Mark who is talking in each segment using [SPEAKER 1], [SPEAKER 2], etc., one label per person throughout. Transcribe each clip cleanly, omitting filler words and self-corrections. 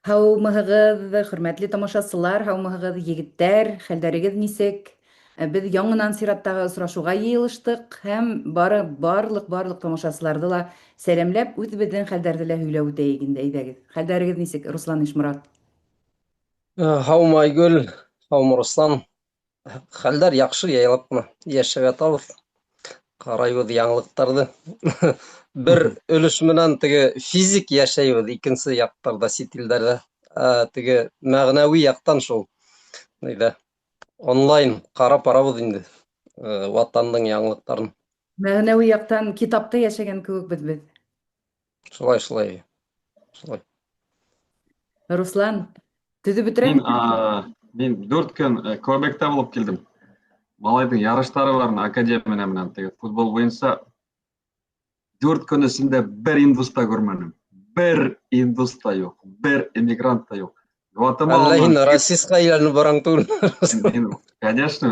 [SPEAKER 1] Һаумыһығыҙ, хөрмәтле тамашасылар, һаумыһығыҙ, егеттәр, хәлдәрегеҙ нисек? Беҙ яңынан сираттағы осрашыуға йыйылыштыҡ һәм бары барлык барлык тамашасыларҙы ла сәләмләп, үҙебеҙҙең хәлдәрҙе лә һөйләп үтәйек инде, әйҙәгеҙ. Хәлдәрегеҙ нисек, Руслан Ишморат?
[SPEAKER 2] Һаумы, Айгөл, һаумы, Руслан. Хәлдәр яҡшы, яйлап ҡына йәшәп ятабыҙ. Ҡарайбыҙ яңылыҡтарҙы. Бер өлөш менән теге физик йәшәйбеҙ, икенсе яҡтарҙа, сит илдәрҙә. Ә, теге мәғәнәүи яҡтан шул. Нейҙә, онлайн ҡарап барабыҙ инде э, ватандың яңылыҡтарын.
[SPEAKER 1] Мәғәнәүи яҡтан китапта йәшәгән кеүекбеҙ беҙ.
[SPEAKER 2] Шулай, шулай. Шулай.
[SPEAKER 1] Руслан, төҙөп бөтөрәме?
[SPEAKER 3] Мин, мин 4 көн э, Квебекта булып килдем. Малайҙың ярыштары бар академия менән теге футбол буйынса. 4 көн эсендә бер индус та күрмәнем. Бер индус та юҡ, бер эмигрант та юҡ.
[SPEAKER 2] Гватемала. Әллә һин расистҡа әйләнеп бараң түгел?
[SPEAKER 3] Конечно,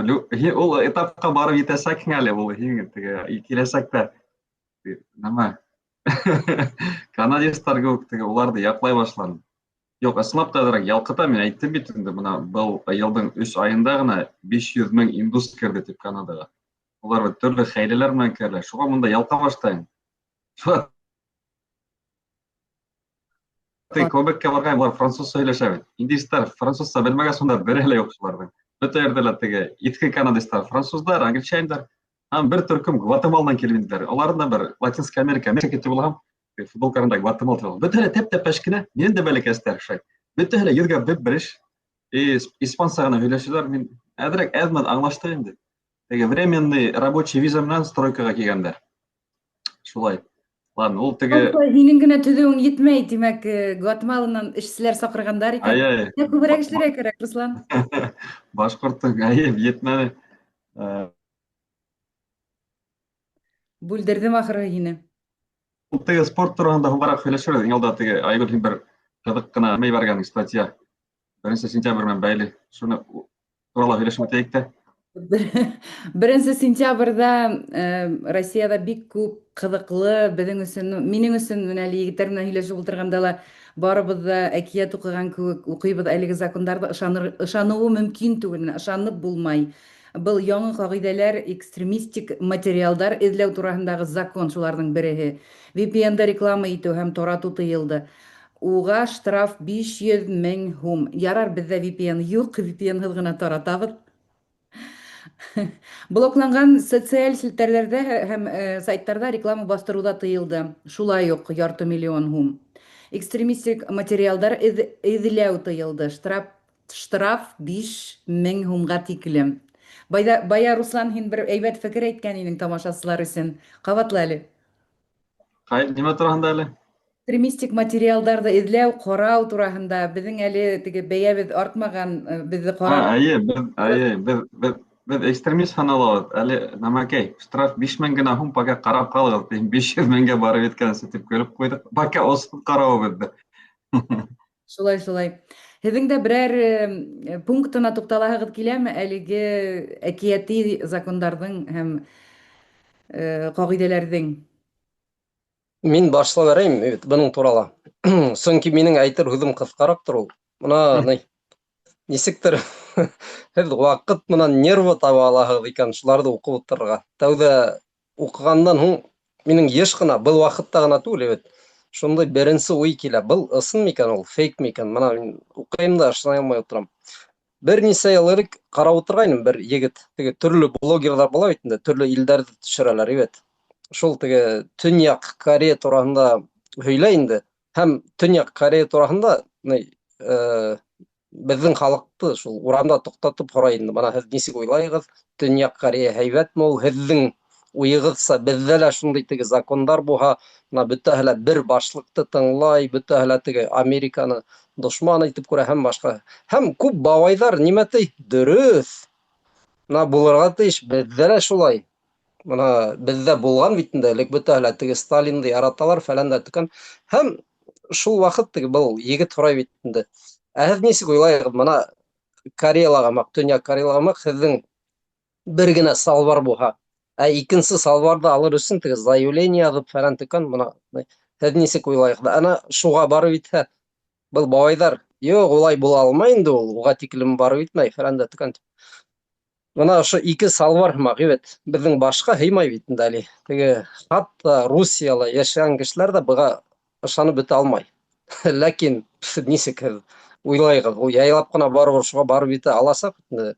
[SPEAKER 3] ул этапҡа барып етәсәкһең әле, ул һин теге киләсәктә нәмә канадецтар кеүек теге уларҙы яҡлай башланым. Юҡ, ысынлап та әҙерәк ялҡыта, мин әйттем бит инде, бына был йылдың 3 айында ғына 500 мең индус керҙе тип Канадаға. Улар бит төрлө хәйләләр менән керәләр. Шуға мында ялҡа башлайым. Шуға Теге Квебекка барған улар французса һөйләшә бит. Индейстар французса белмәгәс, унда береһе лә юҡ шуларҙың. Бөтә ерҙә лә теге иҫке канадецтар, француздар, англичандар, һәм бер төркөм Гватемаланан килеп инделәр. Уларҙың да бер Латинская Америка, Мексика тип булһам, футболкарында Гватемала тип. Бөтәһе лә тәп-тәпәш кенә, минән дә бәләкәстәр шулай. Бөтәһе лә йөҙгә бер эш. И испанса ғына һөйләшәләр, мин әҙерәк әҙ-мәҙ аңлаштыҡ инде. Теге временный рабочий виза менән стройкаға килгәндәр. Шулай. Ладно, ул теге
[SPEAKER 1] Һинең генә төҙөүең етмәй, тимәк, э, Гватемаланан эшселәр саҡырғандар икән.
[SPEAKER 3] Ай-ай.
[SPEAKER 1] Күберәк эшләргә кәрәк, Руслан.
[SPEAKER 3] Башҡорттоң әйе, етмәне. Э,
[SPEAKER 1] Бүлдерҙем ахыры һине.
[SPEAKER 3] Теге спорт тураһында һуңғараҡ һөйләшербеҙ. Иң алда теге Айгөл һин бер ҡыҙыҡ ҡына нимә ебәргәнең статья. Беренсе сентябрь менән бәйле. Шуны турала һөйләшеп үтәйек тә.
[SPEAKER 1] Беренсе сентябрҙә э, Россияда бик күп ҡыҙыҡлы беҙҙең өсөн, минең өсөн менә әле егеттәр менән һөйләшеп ултырғанда ла барыбыҙ да әкиәт уҡыған кеүек уҡыйбыҙ әлеге закондарҙы ышаныр, ышаныуы мөмкин түгел, менә ышанып булмай. Был яңы кагыйдәләр экстремистик материалдар эҙләү тураһындагы закон шуларҙың береһе. VPN-да реклама итеү һәм тарату тыйылды. Уға штраф 500 мең һум. Ярар, беҙҙә VPN юҡ, VPN-һыҙ ғына таратабыҙ. Блокланған социаль селтәрләрҙә һәм э, сайттарҙа реклама баҫтырыу ҙа тыйылды. Шулай уҡ ярты миллион һум. Экстремистик материалдар эҙләү тыйылды. Штраф Штраф 5000 һумга тиклем. Байда, бая Руслан һин бер әйбәт фекер әйткән инең тамашасылар өчен. Кабатла әле.
[SPEAKER 3] Кай, нимә тураһында әле?
[SPEAKER 1] Экстремистик материалдарҙы эҙләү, ҡарау тураһында беҙҙең әле теге бәйәбеҙ артмаған, э, беҙҙе ҡарап.
[SPEAKER 3] Әйе, беҙ, әйе, беҙ, беҙ, беҙ экстремист һаналабыҙ. Әле нәмәкәй, штраф 5000 генә һум, пока ҡарап ҡалығыҙ, тип 500 меңгә барып еткәнсе тип көлөп ҡуйҙыҡ. Пока оҫып ҡарауы беҙҙе.
[SPEAKER 1] Шулай, шулай. Һеҙҙең дә берәр э, пунктына туҡталаһығыҙ киләме әлеге әкияти закондарҙың һәм э, ҡағиҙәләрҙең?
[SPEAKER 2] Мин башлап бәрәйем бит бының турала. Сөнки минең әйтер һүҙем ҡыҫҡараҡтыр ул. Мына ни нисектер һеҙ ваҡыт менән нервы таба алаһығыҙ икән шуларҙы уҡып ултырырға. Тәүҙә Уҡығандан һуң минең еш ҡына, был ваҡытта ғына түгел бит, шундай беренсе уй килә, был ысын микән ул, фейк микән? Мына мин уҡыйым да ышана алмай ултырам. Бер нисә йыл элек ҡарап ултырғайным, бер егет, теге төрлө блогерҙар була бит инде, төрлө илдәрҙе төшөрәләр бит. Шул теге Төньяҡ Корея тураһында һөйләй инде. Һәм Төньяҡ Корея тураһында ни, э, беҙҙең халыҡты шул урамда туҡтатып һорай инде, бына һеҙ нисек уйлайығыҙ, Төньяҡ Корея һәйбәтме ул, һеҙҙең уйығыҙса беҙҙә лә шундай теге закондар булһа, бына бөтәһе лә бер башлыҡты тыңлай, бөтәһе лә теге Американы дошман итеп күрә һәм башҡа. Һәм күп бабайҙар нимә ти? Дөрөҫ. Бына булырға тейеш, беҙҙә лә шулай. Бына беҙҙә булған бит инде, элек бөтәһе лә теге Сталинды яраталар, фәлән дә төкән. Һәм шул ваҡыт теге был егет һорай бит инде. Ә һеҙ нисек уйлайһығыҙ, бына Кореялаға маҡ, Төньяҡ Кореялаға маҡ һеҙҙең бер генә салбар булһа, ә икенсе салбарҙы алыр өсөн теге заявление яҙып фәлән төкән, бына һеҙ нисек уйлайһығыҙ? Ана шуға барып етһә, Был бабайҙар, юҡ, улай була алмай инде ул, уға тиклем барып етмәй, фәлән дә төгән тип. Бына ошо ике салбар һымаҡ бит, беҙҙең башҡа һыймай бит инде әле. Теге хатта Русияла йәшәгән кешеләр ҙә быға ышанып бөтә алмай. Ләкин нисек һеҙ уйлайғыҙ, ул яйлап ҡына барыбер шуға барып етә аласаҡ бит инде.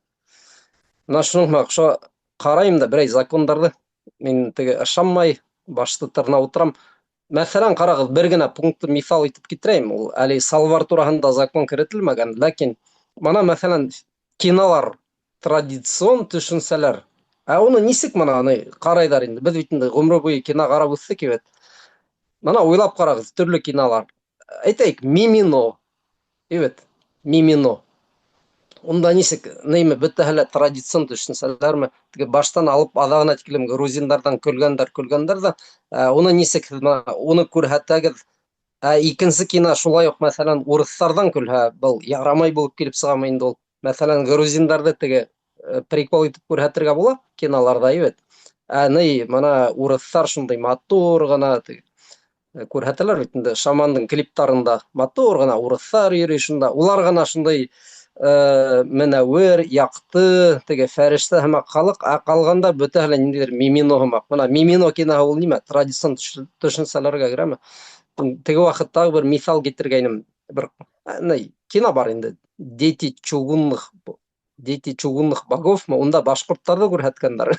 [SPEAKER 2] Бына шуның һымаҡ, шо ҡарайым да берәй закондарҙы, мин теге ышанмай, башты тырнап ултырам. Мәҫәлән, ҡарағыҙ, бер генә пунктты миҫал итеп китерәйем. Ул әле салбар тураһында закон керетелмәгән, ләкин мына, мәҫәлән, кинолар традицион төшөнсәләр. Ә уны нисек мына аны ҡарайҙар инде? Беҙ бит инде ғүмер буйы кино ҡарап үҫтек бит. Мына уйлап ҡарағыҙ, төрлө кинолар. Әйтәйек, Мимино. Бит, Мимино. Унда нисек, нейме, бөтәһе лә традицион төшөнсәләрме? Теге баштан алып аҙағына тиклем грузиндарҙан көлгәндәр, көлгәндәр ҙә, уны нисек һеҙ мына уны күрһәтәгеҙ? Ә икенсе кино шулай уҡ, мәҫәлән, урыҫтарҙан көлһә, был ярамай булып килеп сығамы инде ул? Мәҫәлән, грузиндарҙы теге прикол итеп күрһәтергә була киноларҙа, бит. Ә ни, мына урыҫтар шундай матур ғына теге күрһәтәләр бит инде шамандың клиптарында матур ғына урыҫтар йөрөй шунда. Улар ғына шундай менәүер, яҡты, теге фәрештә һымаҡ халыҡ, ә ҡалғандар бөтәһе лә ниндәйҙер Мимино һымаҡ. Мына Мимино киноһы ул нимә? Традицион төшөнсәләргә керәме? Теге ваҡыт тағы бер миҫал китергәйнем. Бер ни, кино бар инде. Дети чугунных богов унда башҡорттарҙы күрһәткәндәр.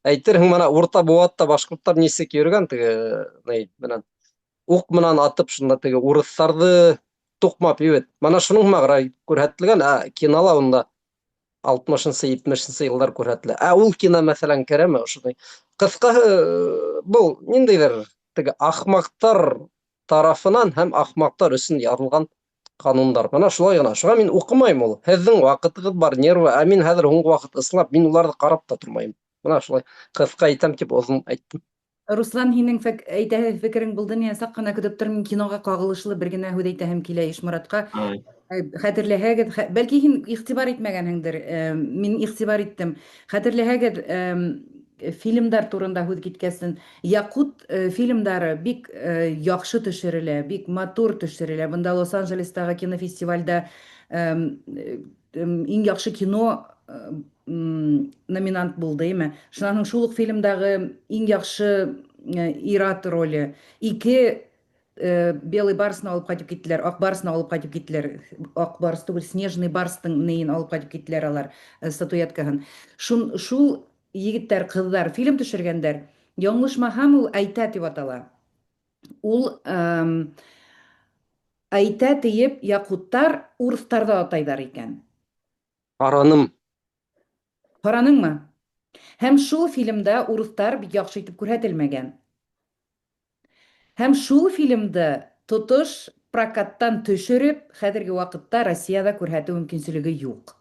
[SPEAKER 2] Әйтерһең, мына урта быуатта башҡорттар нисек йөрөгән теге ни менән уҡ менән атып шунда теге урыҫтарҙы туҡмап бит. Мына шуның һымағыраҡ күрһәтелгән, ә кинола унда 60-нсы, 70-нсе йылдар күрһәтелә. Ә ул кино, мәҫәлән, керәме ошондай? Ҡыҫҡаһы, был ниндәйҙер теге ахмаҡтар тарафынан һәм ахмаҡтар өсөн яҙылған ҡанундар. Мына шулай ғына. Шуға мин уҡымайым ул. Һеҙҙең ваҡытығыҙ бар, нервы, ә мин хәҙер һуңғы ваҡыт ысынлап мин уларҙы ҡарап та тормайым. Мына шулай ҡыҫҡа әйтәм тип оҙон әйттем.
[SPEAKER 1] Руслан, һинең әйтәһе фекерең булды, мин саҡ ҡына көтөп торам, мин киноға ҡағылышлы бер генә һүҙ әйтәһем килә Ишморатҡа. Хәтерләһәгеҙ, бәлки һин иғтибар итмәгәнһеңдер, мин иғтибар иттем. Хәтерләһәгеҙ, фильмдар турында һүҙ киткәсен, якут фильмдары бик яҡшы төшөрөлә, бик матур төшөрөлә. Бында Лос-Анджелестағы кинофестивальдә иң яҡшы кино номинант булды, име. Шуннан һуң шул ук фильмдагы иң яҡшы ир-ат роле. Ике Белый барсны алып кайтып киттеләр, ак барсны алып кайтып киттеләр. Ак барс түгел, снежный барстың нейен алып кайтып киттеләр алар, статуэткаһын. Шун, шул егеттәр, кызлар фильм төшергәндәр. Яңлышмаһам, ул Айта дип атала. Ул Айта диеп якуттар урыҫтарҙы атайҙар икән.
[SPEAKER 2] Ҡараным.
[SPEAKER 1] Ҡараныңмы? Һәм шул фильмда урыҫтар бик яҡшы итеп күрһәтелмәгән. Һәм шул фильмды тотош прокаттан төшөрөп, хәҙерге ваҡытта Россиядә күрһәтеү мөмкинселеге юҡ.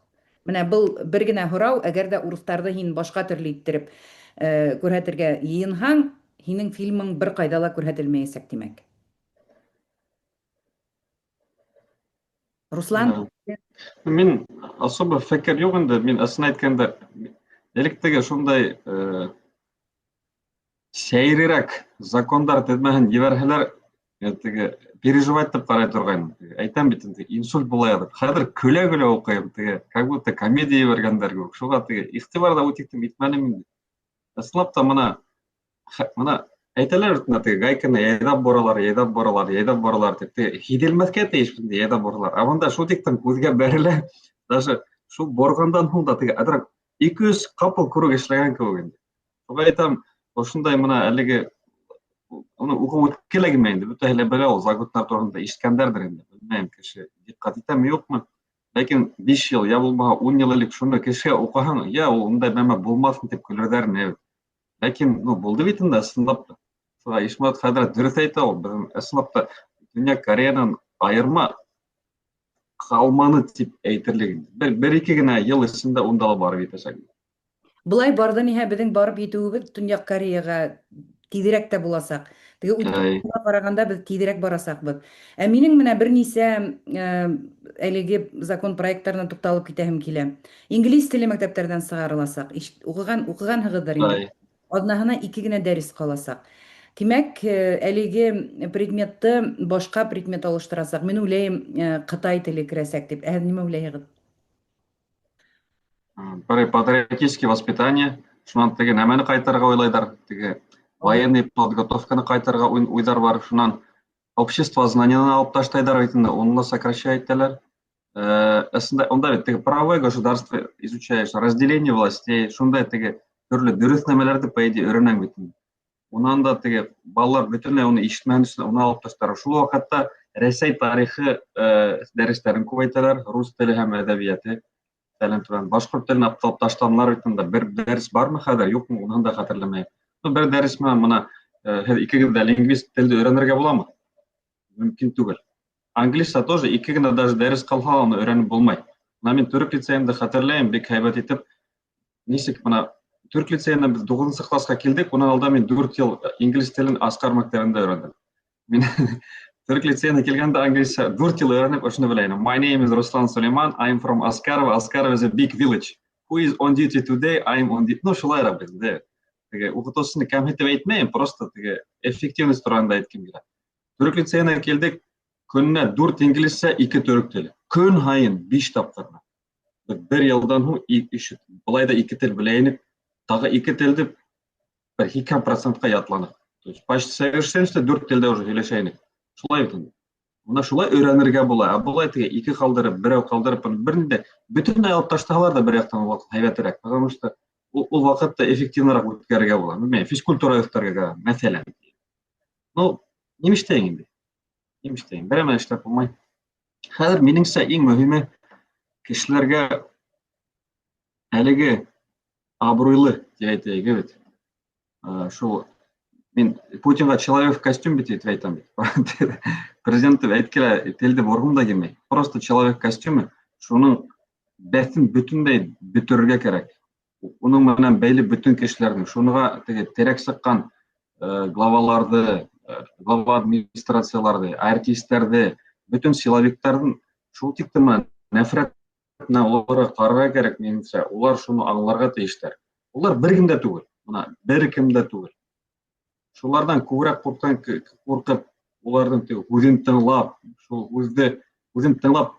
[SPEAKER 1] Менә был бер генә һорау, әгәр ҙә урыҫтарҙы һин башҡа төрлө иттереп күрһәтергә йыйынһаң, һинең фильмың бер ҡайҙа ла күрһәтелмәйәсәк, тимәк. Руслан?
[SPEAKER 3] Мин особо фекер юҡ инде, мин ысын әйткәндә, элек теге шундай сәйерерәк закондар теҙмәһен ебәрһәләр, теге переживать итеп ҡарай торғайным. Әйтәм бит инде, инсульт була яҙып. Хәҙер көлә-көлә уҡыйым, теге, как будто комедия ебәргәндәр кеүек. Шуға теге иғтибар ҙа үтиктем итмәнем инде. Ысынлап та мына мына әйтәләр бит, теге гайканы яйҙап боралар, яйҙап боралар, яйҙап боралар тип. Теге һиҙелмәҫкә тейеш бит инде яйҙап боралар. Ә бында шул тиклем күҙгә бәрелә, даже шул борғандан һуң да теге әҙерәк ике-өс ҡапыл күрек эшләгән кеүек инде. Шуға әйтәм, ошондай мына әлеге уны уҡып үткелә килмәй инде, бөтәһе лә белә ул закондар тураһында ишеткәндәрҙер инде. Белмәйем, кеше диҡҡәт итәме, юҡмы. Ләкин 5 йыл, я булмаһа 10 йыл элек шуны кешегә уҡыһаң, я ул ундай нәмә булмаҫ тип көлөрҙәр ине бит. Ләкин, ну, булды бит инде, ысынлап та. Шуға Ишмұрат хәҙрәт дөрөҫ әйтә ул, беҙҙең ысынлап та Төньяҡ Кореянан айырма ҡалманы тип әйтерлек инде. Бер ике генә йыл эсендә унда ла барып етәсәк.
[SPEAKER 1] Былай барҙы ниһә беҙҙең барып етеүебеҙ Төньяҡ Кореяға тиҙерәк тә буласаҡ. Теге үткән ҡарағанда беҙ тиҙерәк барасаҡбыҙ. Ә минең менә бер нисә әлеге закон проекттарына туҡталып китәһем килә. Инглиз теле мәктәптәрҙән сығарыласаҡ. Уҡыған, уҡығанһығыҙҙыр инде. Аҙнаһына ике генә дәрес ҡаласаҡ. Тимәк, әлеге предметты башка предмет алыштырасак. Мин уйлайым, кытай теле керәсәк дип. Ә нимә уйлайһыгыз?
[SPEAKER 3] Бер патриотический воспитание, шунан теге нәмәне кайтарырга уйлайдар, теге военный подготовканы кайтарырга уйдар бар, шунан общество знанияны алып ташлайдар бит инде, уны да сокращать итәләр. Әсендә унда бит теге правовое государство изучаешь, разделение властей, шундай теге төрле дөрөҫ нәмәләрҙе, по идее, өйрәнәң бит инде. Унан да теге балалар бөтөнләй уны ишетмәһен өсөн уны алып ташлар. Шул ваҡытта Рәсәй тарихы дәрестәрен күбәйтәләр, рус теле һәм әҙәбиәте. Фәлән түлән. Башҡорт телен алып ташланылар бит инде. Бер дәрес бармы хәҙер, юҡмы, уныһын да хәтерләмәйем. Ну, бер дәрес менән бына һеҙ икегеҙ дә лингвист, телде өйрәнергә буламы? Мөмкин түгел. Англисса тоже ике генә даже дәрес ҡалһа, уны өйрәнеп булмай. Бына мин төрөк лицейымды хәтерләйем, бик һәйбәт итеп. Нисек бына төрөк лицейына беҙ 9-нсы классҡа килдек, унан алда мин 4 йыл инглиз телен Асҡар мәктәбендә өйрәндем. Мин төрөк лицейына килгәндә англисса 4 йыл өйрәнеп, ошоно белә инем. My name is Ruslan Suleiman, I'm from Askarovo. Askarovo is a big village. Who is on duty today? I'm on duty. Ну, шулайыраҡ бит инде. Теге уҡытыусыны кәмһетеп әйтмәйем, просто теге эффективность тураһында әйткем килә. Төрөк лицейына килдек, көнөнә 4 инглизсә, 2 төрөк теле. Көн һайын 5 тапҡыр. Бер йылдан һуң былай да 2 тел белә инек, тағы 2 телде бер 80%-ҡа ятланыҡ. То есть почти совершенстве 4 телдә уже һөйләшә инек. Шулай бит инде. Бына шулай өйрәнергә була. Ә былай теге 2 ҡалдырып, берәү ҡалдырып, бер ниндәй бөтөнләй алып ташлаһалар да бер яҡтан ул ваҡыт һәйбәтерәк. Потому что ул ваҡытты эффективныраҡ үткәрергә була. Белмәйем, физкультура үткәрергә, мәҫәлән. Ну, нимә эшләйһең инде? Нимә эшләйһең? Берәмә эшләп булмай. Хәҙер минеңсә иң мөһиме кешеләргә әлеге абруйлы тип әйтәйек, бит. Шул мин Путинға человек в костюм бит итеп әйтәм бит. Президент дип әйткелә, телде борғом да килмәй. Просто человек в костюме, шуның бәҫен бөтөнләй бөтөрөргә кәрәк. Уның менән бәйле бөтөн кешеләрнең шуныға теге терәк сыҡҡан главаларҙы, глава администрацияларҙы, артисттәрҙе, бөтөн силовиктарҙың шул тиклем нәфрәт менән уларға ҡарарға кәрәк, минеңсә. Улар шуны аңларға тейештәр. Улар бер кем дә түгел. Бына бер кем дә түгел. Шуларҙан күберәк ҡурҡып, уларҙың теге һүҙен тыңлап, шул үҙен тыңлап,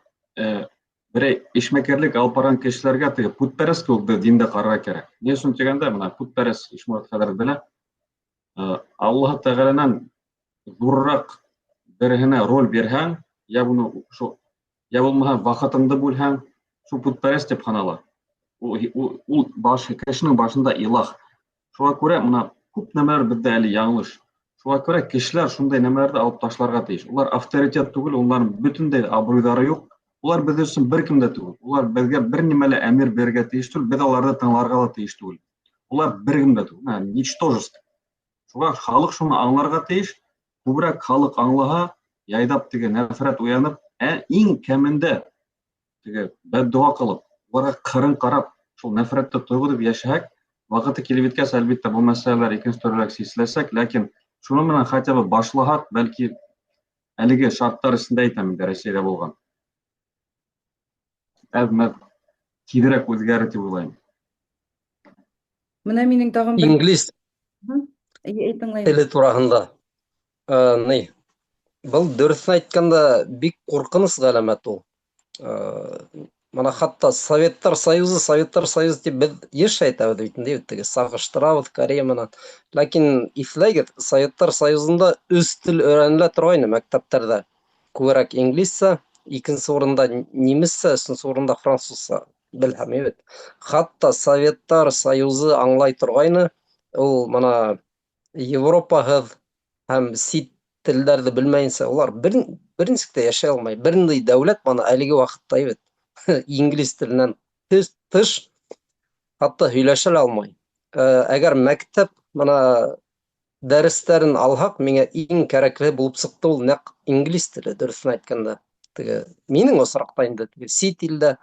[SPEAKER 3] берәй эшмәкәрлек алып барған кешеләргә теге путпәрәс кеүек диндә ҡарарға кәрәк. Ни өсөн тигәндә, бына путпәрәс Ишмурат хәҙер белә. Аллаһ Тәғәләнән ҙурыраҡ береһенә роль бирһәң, я буны шул, я булмаһа ваҡытыңды бүлһәң, шул путпәрәс тип һанала. Ул кешенең башында илаһ. Шуға күрә бына күп нәмәләр беҙҙә әле яңылыш. Шуға күрә кешеләр шундай нәмәләрҙе алып ташларға тейеш. Улар авторитет түгел, уларҙың бөтөнләй абруйҙары юҡ. Улар беҙ өсөн бер кем дә түгел. Улар беҙгә бер нимә лә әмер бирергә тейеш түгел, беҙ уларҙы тыңларға ла тейеш түгел. Улар бер кем дә түгел. Менә ничтожество. Шуға халыҡ шуны аңларға тейеш. Күберәк халыҡ аңлаһа, яйҙап теге нәфрәт уянып, иң кәмендә теге бәддуа ҡылып, уларға ҡырын ҡарап, шул нәфрәтте тойғоҙоп йәшәһәк, ваҡыты килеп еткәс, әлбиттә, был мәсьәләләр икенсе төрлөрәк сиселәсәк, ләкин шуның менән хотя бы башлаһаҡ, бәлки әлеге шарттар эсендә әйтәм инде, Рәсәйҙә булған. Әҙ-мәҙ тиҙерәк үҙгәрер тип уйлайым.
[SPEAKER 1] Бына минең тағын бер
[SPEAKER 2] Инглиз
[SPEAKER 1] Әй, тыңлайым.
[SPEAKER 2] теле тураһында. Ни? Был дөрөҫөн әйткәндә бик ҡурҡыныс ғәләмәт ул. Мына хатта Советтар Союзы, Советтар Союзы тип беҙ йыш әйтәбеҙ бит инде, теге сағыштырабыҙ Корея менән. Ләкин иҫләгеҙ, Советтар Союзында өс тел өйрәнелә торғайны мәктәптәрҙә. Күберәк инглизсә, икенсе урында немецсә, өсөнсө урында французса. Белһәм, бит. Хатта Советтар Союзы аңлай торғайны, ул мына Европаһыҙ һәм сит телдәрҙе белмәйенсә улар бер нисек тә йәшәй алмай. Бер ниндәй дәүләт бына әлеге ваҡытта бит инглиз теленән тыш хатта һөйләшә лә алмай. Әгәр мәктәп бына дәрестәрен алһаҡ, миңә иң кәрәкле булып сыҡты ул нәҡ инглиз теле, дөрөҫөн әйткәндә. Теге минең осраҡта инде теге сит илдә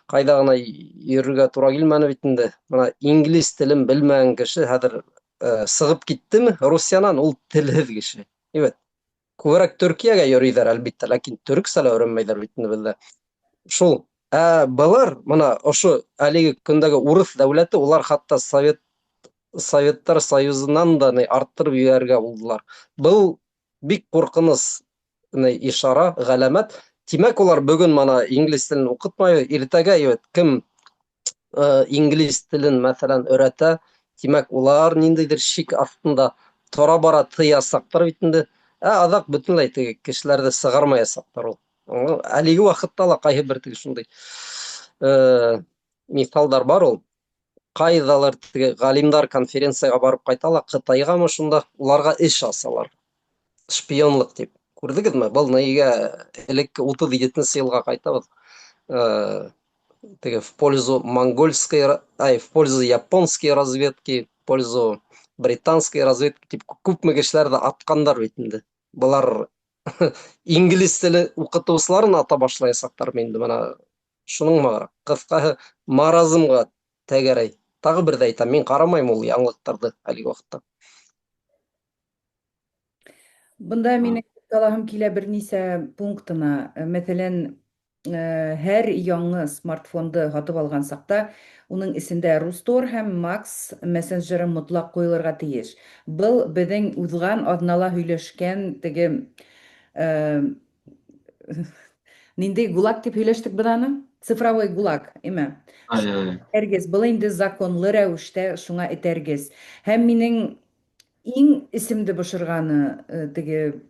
[SPEAKER 2] ҡайҙа ғына йөрөргә тура килмәне бит инде. Бына инглиз телен белмәгән кеше хәҙер, сығып киттеме Русиянан, ул телһеҙ кеше. Әйбәт. Күберәк Төркиәгә йөрөйҙәр әлбиттә, ләкин төрксә лә өйрәнмәйҙәр бит инде беҙҙә. Шул. Ә былар бына ошо әлеге көндәге урыҫ дәүләте, улар хатта совет Советтар Союзынан да ни арттырып ебәрергә булдылар. Был бик ҡурҡыныс ни ишара, ғәләмәт. Тимәк, улар бөгөн мана инглиз телен уҡытмай, иртәгә бит кем инглиз телен, мәҫәлән, өйрәтә, тимәк, улар ниндәйҙер шик аҫтында тора-бара тыясаҡтар бит инде. Ә аҙаҡ бөтөнләй теге кешеләрҙе сығармаясаҡтар ул. Әлеге ваҡытта ла ҡайһы бер теге шундай миҫалдар бар ул. Ҡайҙалыр теге ғалимдар конференцияға барып ҡайта ла, Ҡытайғамы шунда, уларға эш асалар. Шпионлыҡ тип. Күрҙегеҙме? Был нигә элекке 37 йылға ҡайтабыҙ. Теге в пользу монгольской, ай, в пользу японской разведки, в пользу британской разведки тип күпме кешеләрҙе атҡандар бит инде. Былар инглиз теле уҡытыусыларын ата башлаясаҡтар инде бына шуның маға. Ҡыҫҡаһы, маразмға тәгәрәй. Тағы бер ҙә әйтәм, мин ҡарамайым ул яңылыҡтарҙы әлеге ваҡытта.
[SPEAKER 1] Бында минең туҡталаһым килә бер нисә пунктына. Мәҫәлән, һәр яңы смартфонды һатып алған саҡта уның эсендә Рустор һәм Макс мессенджеры мотлаҡ ҡуйылырға тейеш. Был беҙҙең уҙған аҙнала һөйләшкән теге ниндәй ГУЛАГ тип һөйләштек беҙ аны? Цифровой ГУЛАГ, име?
[SPEAKER 3] Ай, ай.
[SPEAKER 1] Этәргес. Был инде законлы рәүештә шуңа этәргес. Һәм минең иң эсемде бошорғаны, теге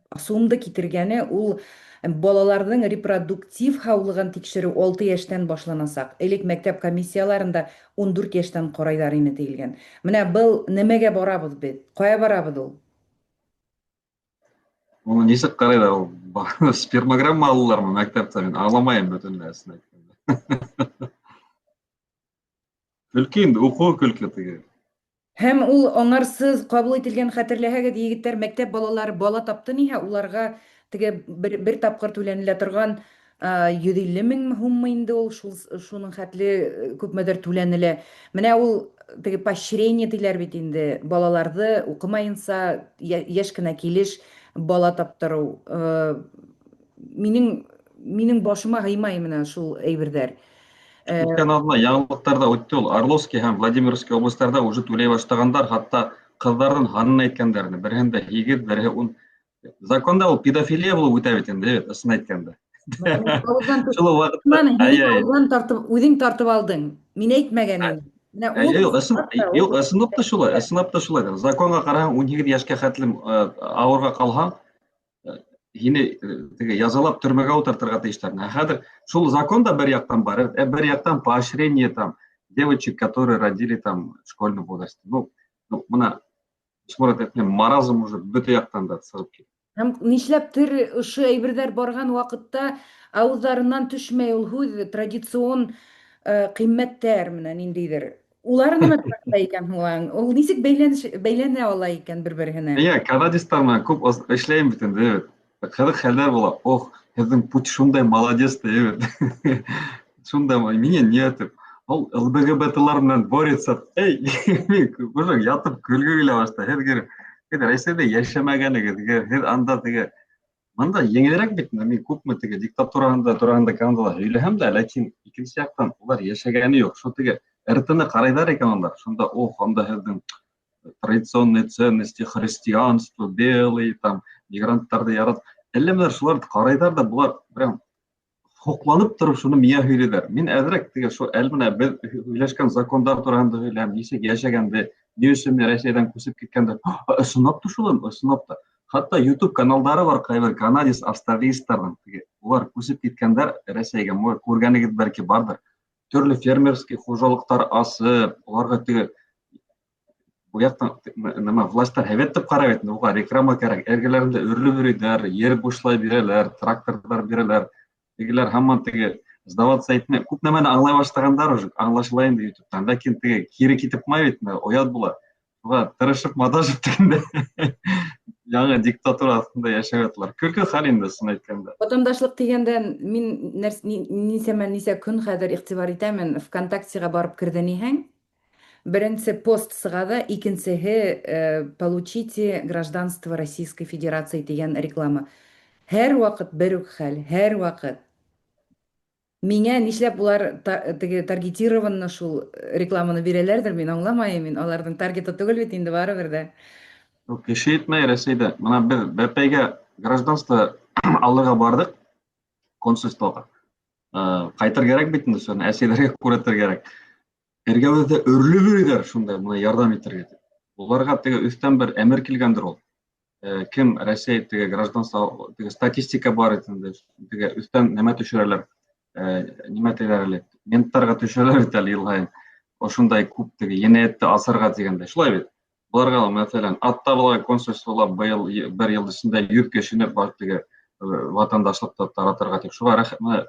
[SPEAKER 1] асыуымды китергәне ул балаларҙың репродуктив һаулығын тикшереү 6 йәштән башланасаҡ. Элек мәктәп комиссияларында 14 йәштән ҡарайҙар ине тиелгән. Менә был нәмәгә барабыҙ беҙ? Ҡая барабыҙ ул?
[SPEAKER 3] Уны нисек ҡарайҙар ул? Спермограмма алалармы мәктәптә? Мин аңламайым бөтөнләй, ысын әйткәндә. Көлкө инде, уҡыуы көлкө теге.
[SPEAKER 1] Һәм ул аңарсыз ҡабул ителгән, хәтерләһәгеҙ, егеттәр, мәктәп балалары бала тапты ниһә, уларға теге бер тапҡыр түләнелә торған 150 мең һуммы инде ул, шуның хәтле күпмедер түләнелә. Менә ул теге поощрение тиләр бит инде, балаларҙы уҡымайынса йәш кенә килеш бала таптырыу. Минең башыма һыймай менә шул әйберҙәр.
[SPEAKER 3] Үткән аҙна яңылыҡтарҙа үтте ул. Орловский һәм Владимирский областарҙа уже түләй башлағандар, хатта ҡыҙҙарҙың һанын әйткәндәр. Береһендә 8, береһе 10. Законда ул педофилия булып үтә бит инде, бит, ысын әйткәндә. Шул ваҡытта, ай, ай.
[SPEAKER 1] Ауыҙҙан тартып, үҙең тартып алдың. Мин әйтмәгән инем. Менә
[SPEAKER 3] Ай,
[SPEAKER 1] ул
[SPEAKER 3] юҡ,
[SPEAKER 1] хатта
[SPEAKER 3] юҡ,
[SPEAKER 1] ул
[SPEAKER 3] ысынлап та шулай, ысынлап та шулай. Законға ҡараһаң, 18 йәшкә хәтлем, ауырға ҡалһаң, һине, теге язалап төрмәгә ултыртырға тейештәр. Ә хәҙер шул закон да бер яҡтан бар, бер яҡтан поощрение там девочек, которые родили там в школьном возрасте. Ну, бына Ишморат әйтмәй, маразм уже бөтә яҡтан да сығып китә.
[SPEAKER 1] Һәм нишләптер ошо әйберҙәр барған ваҡытта ауыҙҙарынан төшмәй ул һүҙ традицион, ҡиммәттәр менән ниндәйҙер. Улар нимә тураһында икән һуң? Ул нисек бәйләнә ала икән бер-береһенә?
[SPEAKER 3] Эйе, канадистар менән күп эшләйем бит инде, бит. Ҡыҙыҡ хәлдәр була. Ох, һеҙҙең путь шундай молодец ти, бит. Шундай миңә ни әйтеп, ул Л Б Г Б Т-лар менән борется. Эй, мин уже ятып көлгө килә башлай. Һеҙ һеҙ Рәсәйҙә йәшәмәгәнегеҙ, һеҙ анда теге Мында еңелерәк бит, мин күпме теге диктатураһында тураһында Канадала һөйләһәм дә, ләкин икенсе яҡтан улар йәшәгәне юҡ. Шул теге Р Т-ны ҡарайҙар икән улар. Шунда, ох, анда һеҙҙең традиционные ценности, христианство, белый, там, мигранттарҙы ярат. Әллә нәмәләр шуларҙы ҡарайҙар ҙа, былар прям һоҡланып тороп шуны миңә һөйләйҙәр. Мин әҙерәк теге шул әле менә беҙ һөйләшкән закондар тураһында һөйләм, нисек йәшәгәнде, ни өсөн мин Рәсәйҙән күсеп киткәнде. Ысынлап та шулай, ысынлап та. Хатта YouTube каналдары бар ҡайбер канадец, австралиецтарҙың. Теге, улар күсеп киткәндәр Рәсәйгә, күргәнегеҙ бәлки барҙыр. Төрлө фермерский хужалыҡтар асып, уларға теге бу яҡтан нәмә властар һәйбәт тип ҡарай бит, уға реклама кәрәк. Эргәләрендә өрөлөп йөрөйҙәр, ер бушлай бирәләр, тракторҙар бирәләр. Тегеләр һаман теге сдаваться итмәй. Күп нәмәне аңлай башлағандар уже, аңлашыла инде YouTube'тан. Ләкин теге кире китеп ҡуймай бит, оят була. Шуға тырышып маташып тегендә яңы диктатура аҫтында йәшәп яталар. Көлкө хәл инде, ысын әйткәндә.
[SPEAKER 1] Ватандашлыҡ тигәндән мин нисәмә нисә көн хәҙер иғтибар итәмен, ВКонтактеға барып керҙе ниһәң? Беренсе пост сыға ҙа, икенсеһе, получите гражданство Российской Федерации тигән реклама. Һәр ваҡыт бер үк хәл, һәр ваҡыт. Миңә нишләп улар теге таргетированно шул рекламаны бирәләрдер, мин аңламайым, мин аларның таргеты түгел бит инде барыбер дә.
[SPEAKER 3] Юк, кеше итмәй Рәсәйдә. Менә без бәпәйгә гражданство алырга бардык консульствога. Кайтыр кирәк бит инде, шуны әсәйләргә күрәтер кирәк. Эргәбездә өрле йөриләр шунда, моны ярдәм итәргә дип. Уларга теге өстән бер әмер килгәндер ул. Кем Рәсәй теге гражданство теге статистика бар инде, теге өстән нәмә төшерәләр. Нимә диләр әле? Менттарга төшерәләр бит әле ел һаен. Ошондай күп теге енәятте асырга дигәндә. Шулай бит. Буларга мәсәлән, Оттавага консульстволар быел бер ел эчендә 100 кешене бар теге ватандашлыкта таратырга дип. Шуңа рәхмәт.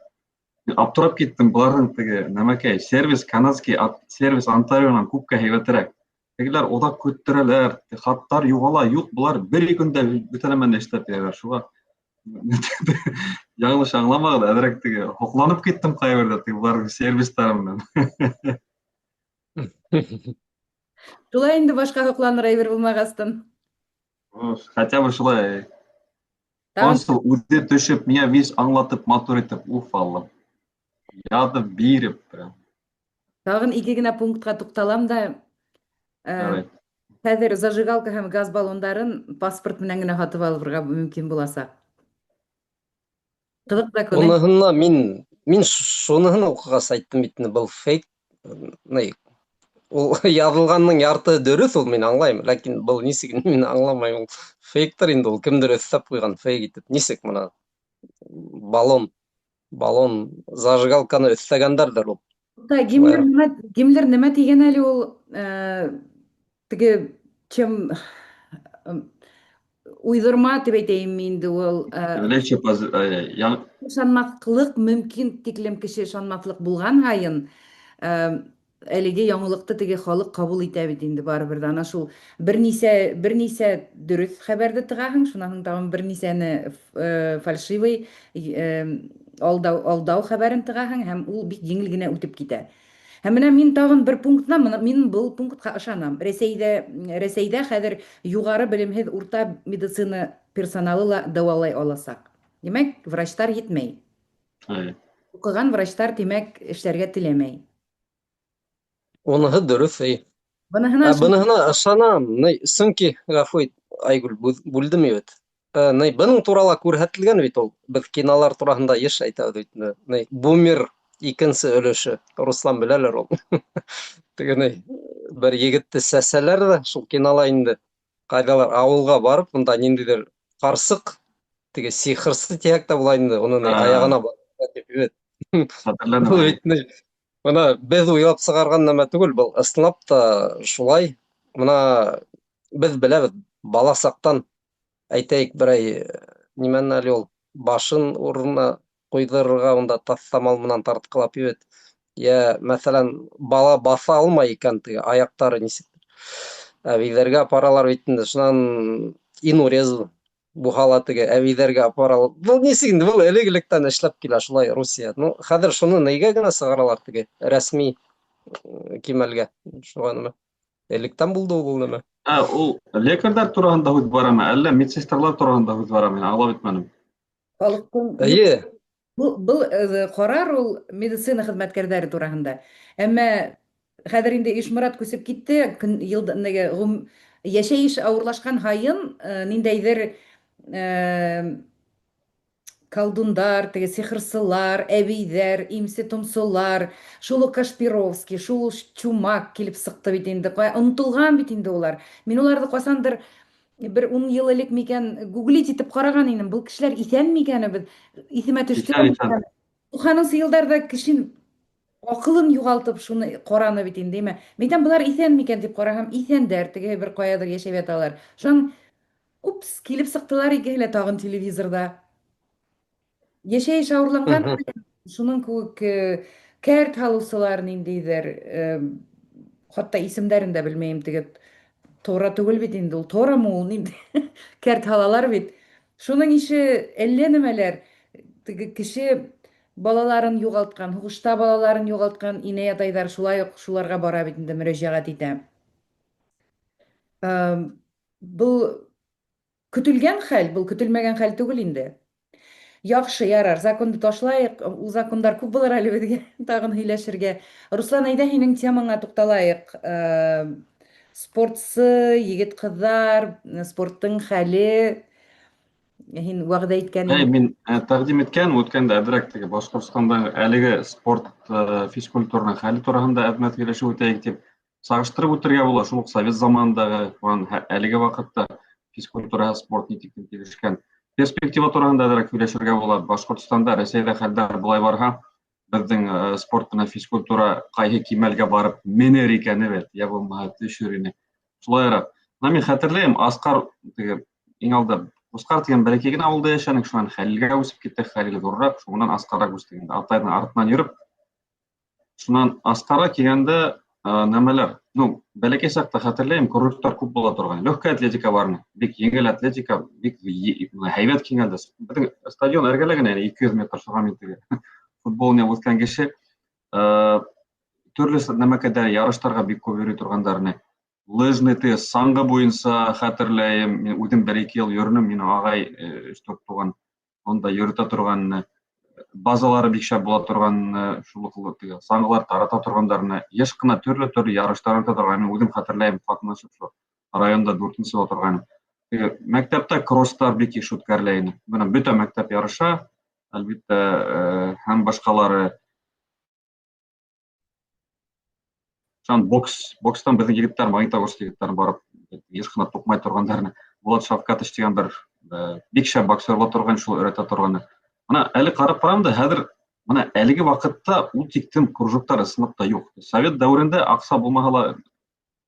[SPEAKER 3] Аптырап киттем, буларның теге нәмәкәй сервис канадский сервис Онтарионан күпкә һәйбәтерәк. Тегеләр оҙаҡ көттөрәләр, хаттар юғала, юҡ, былар бер көндә бөтә нәмәне эшләп бирәләр. Шуға яңылыш аңламағыҙ, әҙерәк теге һоҡланып киттем ҡайберҙә теге быларҙың сервистары менән.
[SPEAKER 1] Шулай инде башҡа һоҡланыр әйбер булмағастын.
[SPEAKER 3] Хотя бы шулай. Консул үҙе төшөп, миңә виз аңлатып, матур итеп, уф, Аллам. Яҙып биреп прям.
[SPEAKER 1] Тағын ике генә пунктҡа туҡталам да. Хәҙер зажигалка һәм газ баллондарын паспорт менән генә һатып алырға мөмкин буласаҡ. Ҡыҙыҡ закон.
[SPEAKER 2] Уныһына мин шуныһын уҡығас әйттем бит, был фейк. Ни, ул яҙылғанның ярты дөрөҫ ул, мин аңлайым, ләкин был нисек мин аңламайым, ул фейктер инде ул, кемдер өҫтәп ҡуйған фейк итеп. Нисек мына баллон, зажигалканы өҫтәгәндәрҙер ул.
[SPEAKER 1] Да, Гиммлер нәмә тигән әле ул, теге чем уйҙырма тип әйтәйем инде ул, ышанмаҫлыҡ мөмкин тиклем кеше ышанмаҫлыҡ булған һайын, әлеге яңылыҡты теге халыҡ ҡабул итә бит инде барыбер ҙә. Ана шул бер нисә дөрөҫ хәбәрҙе тығаһың, шунан һуң тағын бер нисәне фальшивый алдау хәбәрен тығаһың, һәм ул бик еңел генә үтеп китә. Һәм менә мин тағын бер пунктына, мин был пунктҡа ышанам. Рәсәйҙә хәҙер юғары белемһеҙ урта медицина персоналы ла дауалай аласаҡ. Тимәк, врачтар етмәй. Уҡыған врачтар, тимәк, эшләргә теләмәй.
[SPEAKER 2] Уныһы дөрөҫ, эй.
[SPEAKER 1] Быныһына
[SPEAKER 2] Быныһына ышанам. Ни, сөнки, ғәфү ит, Айгөл, бүлдем бит. Ни, бының турала күрһәтелгән бит ул. Беҙ кинолар тураһында йыш әйтәбеҙ бит. Ни, Бумер икенсе өлөшө. Руслан беләлер ул. Теге ни, бер егетте сәсәләр ҙә, шул кинола инде. Ҡайҙалар ауылға барып, унда ниндәйҙер ҡарсыҡ, теге сихырсы тиһәк тә була инде, уны ни, аяғына тип бит.
[SPEAKER 3] Хәтерләнем.
[SPEAKER 2] Был бит ни, бына беҙ уйлап сығарған нәмә түгел, был ысынлап та шулай. Бына беҙ беләбеҙ, бала саҡтан әйтәйек, берәй нимәне әле ул башын урынына ҡуйҙырырға унда таҫтамал менән тартҡылап ебет. Йә, мәҫәлән, бала баҫа алмай икән, теге аяҡтары нисек. Әбейҙәргә апаралар бит инде, шунан инурез булһа ла теге әбейҙәргә апаралар. Был нисек инде, был элек-электән эшләп килә шулай Русия. Ну, хәҙер шуны нигә генә сығаралар теге рәсми кимәлгә? Шуға нәмә? Электән булды ул нәмә.
[SPEAKER 3] Ә, ул лекарҙар тураһында һүҙ барамы, әллә медсестралар тураһында һүҙ барамы? Мин аңлап етмәнем.
[SPEAKER 1] Халыҡтың
[SPEAKER 2] Эйе.
[SPEAKER 1] Был ҡарар ул медицина хеҙмәткәрҙәре тураһында. Әммә хәҙер инде Ишморат күсеп китте, көн йыл неге йәшәйеш ауырлашҡан һайын ниндәйҙер колдундар, теге сихырсылар, әбейҙәр, имсе-томсолар, шул уҡ Кашпировский, шул уҡ Чумак килеп сыҡты бит инде. Ҡая онотолған бит инде улар. Мин уларҙы ҡасандыр бер 10 йыл элек микән гуглить итеп ҡараған инем. Был кешеләр иҫән микән беҙ? Иҫемә төштө.
[SPEAKER 3] Иҫән, иҫән.
[SPEAKER 1] 90-нсы йылдарҙа кеше аҡылын юғалтып шуны ҡараны бит инде, әммә. Мин әйтәм, былар иҫән микән тип ҡараһам, иҫәндәр, теге бер ҡаяҙыр йәшәп яталар. Шунан упс, килеп сыҡтылар икеһе лә тағын телевизорҙа. Йәшәйеш ауырланған, шуның кеүек кәрт һалыусылар ниндәйҙер, хатта исемдәрен дә белмәйем, теге Тора түгел бит инде ул, Торамы ул, ниндәй кәрт һалалар бит. Шуның ише әллә нәмәләр, теге кеше балаларын юғалтҡан, һуғышта балаларын юғалтҡан инәй атайҙар шулай уҡ шуларға бара бит инде, мөрәжәғәт итә. Был көтөлгән хәл, был көтөлмәгән хәл түгел инде. Яҡшы, ярар, законды ташлайыҡ, ул закондар күп булыр әле беҙгә тағын һөйләшергә. Руслан, әйҙә һинең темаңа туҡталайыҡ. Спортсы, егет-ҡыҙҙар, спорттың хәле, һин вәғәҙә иткән
[SPEAKER 3] Әй, мин тәҡдим иткән үткәндә әҙерәк теге Башҡортостанда әлеге спорт физкультураның хәле тураһында әҙмәт һөйләшеп үтәйек тип сағыштырып үтергә була. Шул уҡ совет заманындағы, әлеге ваҡытта физкультура, спорт ни тиклем килешкән. Перспектива тураһында әҙерәк һөйләшергә була. Башҡортостанда, Рәсәйҙә хәлдәр былай барһа, беҙҙең спорт менән физкультура ҡайһы кимәлгә барып менер икән бит, йә булмаһа төшөр ине. Шулайыраҡ. Бына мин хәтерләйем, Асҡар теге иң алда Ҡусҡар тигән бәләкәй генә ауылда йәшәнек, шунан Хәлилгә күсеп киттек, Хәлил ҙурыраҡ, шунан Асҡарға күстек инде. Атайҙың артынан йөрөп, шунан Асҡарға килгәндә нәмәләр, ну, бәләкәй саҡта хәтерләйем, кружоктар күп була торған. Легкая атлетика бар ине, бик еңел атлетика, бик һәйбәт киңәлде. Беҙҙең стадион эргәлә генә, 200 метр, шуға мин теге футбол уйнап үҫкән кеше. Төрлө нәмәкәдә ярыштарға бик күп йөрөй торғандар ине. Лыжный теге саңғы буйынса хәтерләйем, мин үҙем бер-ике йыл йөрөнөм, минең ағай өс-дүрт туған, унда йөрөтә торған, базалары бик шәп була торған, шул уҡ теге саңғылар тарата торғандарына, йыш ҡына төрлө-төрлө ярыштар үтә торған. Мин үҙем хәтерләйем, ҡатнашып шул районда дүртенсе була торған. Теге мәктәптә кросстар бик йыш үткәрелә ине. Бына бөтә мәктәп ярыша, әлбиттә, һәм башҡалары. Шунан бокстан беҙҙең егеттәр, Магнитогорск егеттәре барып, йыш ҡына туҡмай торғандарына. Булат Шавкатович тигән бер бик шәп боксер була торған, шул өйрәтә торғаны. Бына әле ҡарап ҡарам да, хәҙер бына әлеге ваҡытта ул тиктем кружоктар ысынлап та юҡ. Совет дәүерендә аҡса булмаһа ла,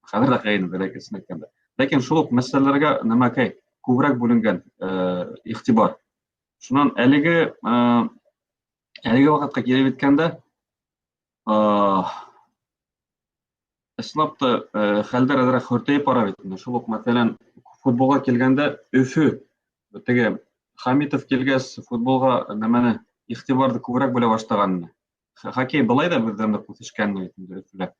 [SPEAKER 3] хәҙер ҙә ҡыйын, бәләкәй ысын әйткәндә. Ләкин шул уҡ мәсьәләләргә нәмәкәй күберәк бүленгән иғтибар. Шунан әлеге ваҡытҡа килеп еткәндә, ысынлап та хәлдәр әҙерәк хөртәйеп бара бит инде. Шул уҡ, мәҫәлән, футболға килгәндә Өфө, теге Хамитов килгәс, футболға нәмәне иғтибарҙы күберәк бүлә башлаған. Хоккей былай ҙа беҙҙә ныҡ үҫешкән бит инде Өфөлә,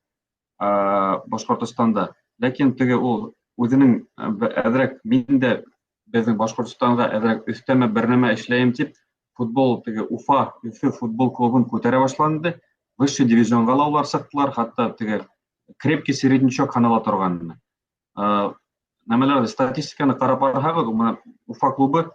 [SPEAKER 3] Башҡортостанда. Ләкин теге ул үҙенең әҙерәк мин дә беҙҙең Башҡортостанға әҙерәк өҫтәмә бер нәмә эшләйем тип, футбол теге Уфа, Өфө футбол клубын күтәрә башланы. Высший дивизионға ла улар сыҡтылар, хатта теге крепкий середнячок һанала торған. Нәмәләрҙе, статистиканы ҡарап барһағыҙ, бына Уфа клубы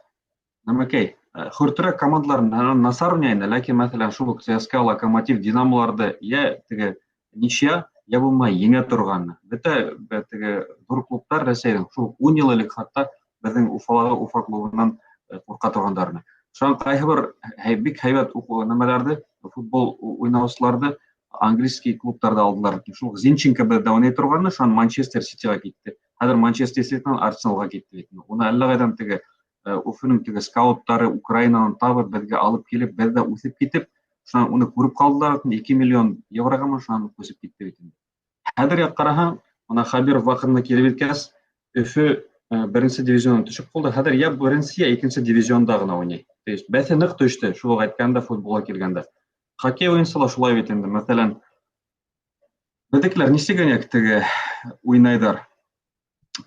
[SPEAKER 3] нәмәкәй, хөртөрәк командалар насар уйнай инде, ләкин, мәҫәлән, шул уҡ ЦСКА, Локомотив, Динамоларҙы йә теге ничья, йә булмай еңә торған. Бөтә теге ҙур клубтар Рәсәйҙең шул ун йыл элек хатта беҙҙең Уфалағы Уфа клубынан ҡурҡа торғандарына. Шунан ҡайһы бер бик һәйбәт нәмәләрҙе, футбол уйнаусыларҙы английский клубтарҙа алдылар. Шул Зинченко беҙҙә уйнай торғаны, шунан Манчестер Ситиға китте. Хәҙер Манчестер Ситинан Арсеналға китте бит. Уны әллә ҡайҙан теге Өфөнөң теге скауттары Украинанан табып беҙгә алып килеп, беҙҙә үҫеп китеп, шунан уны күреп ҡалдылар, 2 миллион евроғамы шунан күсеп китте бит инде. Хәҙер яҡ ҡараһаң, бына Хәбиров ваҡытында килеп еткәс, Өфө беренсе дивизиондан төшөп ҡалды. Хәҙер йә беренсе, йә икенсе дивизионда ғына уйнай. То есть бәҫе ныҡ төштө, шул уҡ әйткәндә, футболға килгәндә. Хоккей буйынса ла шулай бит инде. Мәҫәлән, беҙҙекеләр нисек генә теге уйнайҙар?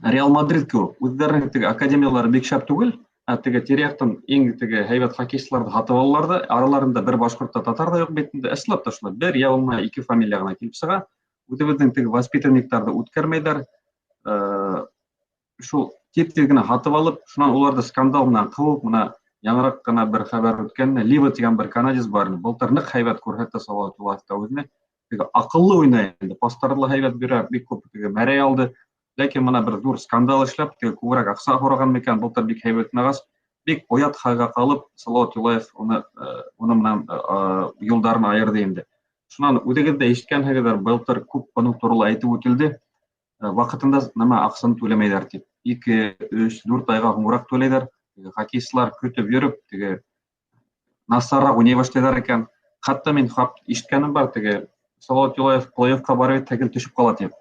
[SPEAKER 3] Реал Мадрид кеүек, үҙҙәренең теге академиялары бик шәп түгел, ә теге тирә-яҡтан иң теге һәйбәт хоккейсыларҙы һатып алалар ҙа, араларында бер башҡорт та, татар ҙа юҡ бит инде. Ысынлап та шулай, бер йә булмаһа ике фамилия ғына килеп сыға. Үҙебеҙҙең теге воспитанниктарҙы үткәрмәйҙәр. Шул тиҙ-тиҙ генә һатып алып, шунан уларҙы скандал менән ҡыуып, бына яңыраҡ ҡына бер хәбәр үткән, Лива тигән бер канадец бар ине. Былтыр ныҡ һәйбәт күрһәтте Салауат Юлаевта үҙенә. Теге аҡыллы уйнай инде, пастарҙы ла һәйбәт бирә, бик күп теге мәрәй алды. Ләкин бына бер ҙур скандал эшләп, теге күберәк аҡса һораған микән, былтыр бик һәйбәт уйнағас, бик оят хәлгә ҡалып, Салауат Юлаев уны менән юлдарын айырҙы инде. Шунан үҙегеҙ ҙә ишеткәнһегеҙҙер, былтыр күп бының турала әйтеп үтелде. Ваҡытында нәмә аҡсаны түләмәйҙәр тип. 2, 3, 4 айға һуңыраҡ түләйҙәр. Теге хоккейсылар көтөп йөрөп, теге насарыраҡ уйнай башлайҙар икән. Хатта мин хат ишеткәнем бар, теге Салауат Юлаев плей-оффҡа барып етһә, гел төшөп ҡала тип.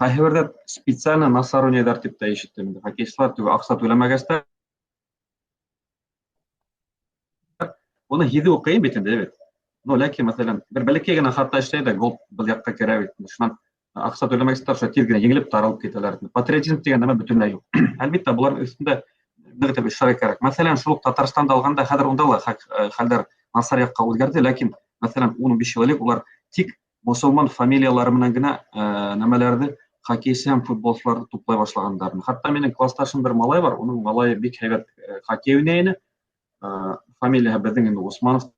[SPEAKER 3] Ҡайһы берҙә специально насар уйнайҙар тип тә ишеттем инде. Хоккейсылар теге аҡса түләмәгәс тә уны һиҙеү ҡыйын бит инде, бит. Но ләкин, мәҫәлән, бер бәләкәй генә хата эшләй ҙә, гол был яҡҡа керә бит. Шунан аҡса түләмәгәс тә, шулай тиҙ генә еңелеп таралып китәләр. Патриотизм тигән нәмә бөтөнләй юҡ. Әлбиттә, быларҙың өҫтөндә Ныҡ итеп эшләргә кәрәк. Мәҫәлән, шул уҡ Татарстанды алғанда, хәҙер унда ла хәлдәр насар яҡҡа үҙгәрҙе, ләкин, мәҫәлән, 15 йыл элек улар тик мосолман фамилиялары менән генә нәмәләрҙе, хоккейсы һәм футболсыларҙы туплай башлағандар. Хатта минең классташым бер малай бар, уның малайы бик һәйбәт хоккей уйнай ине. Фамилияһы беҙҙең инде Усманов.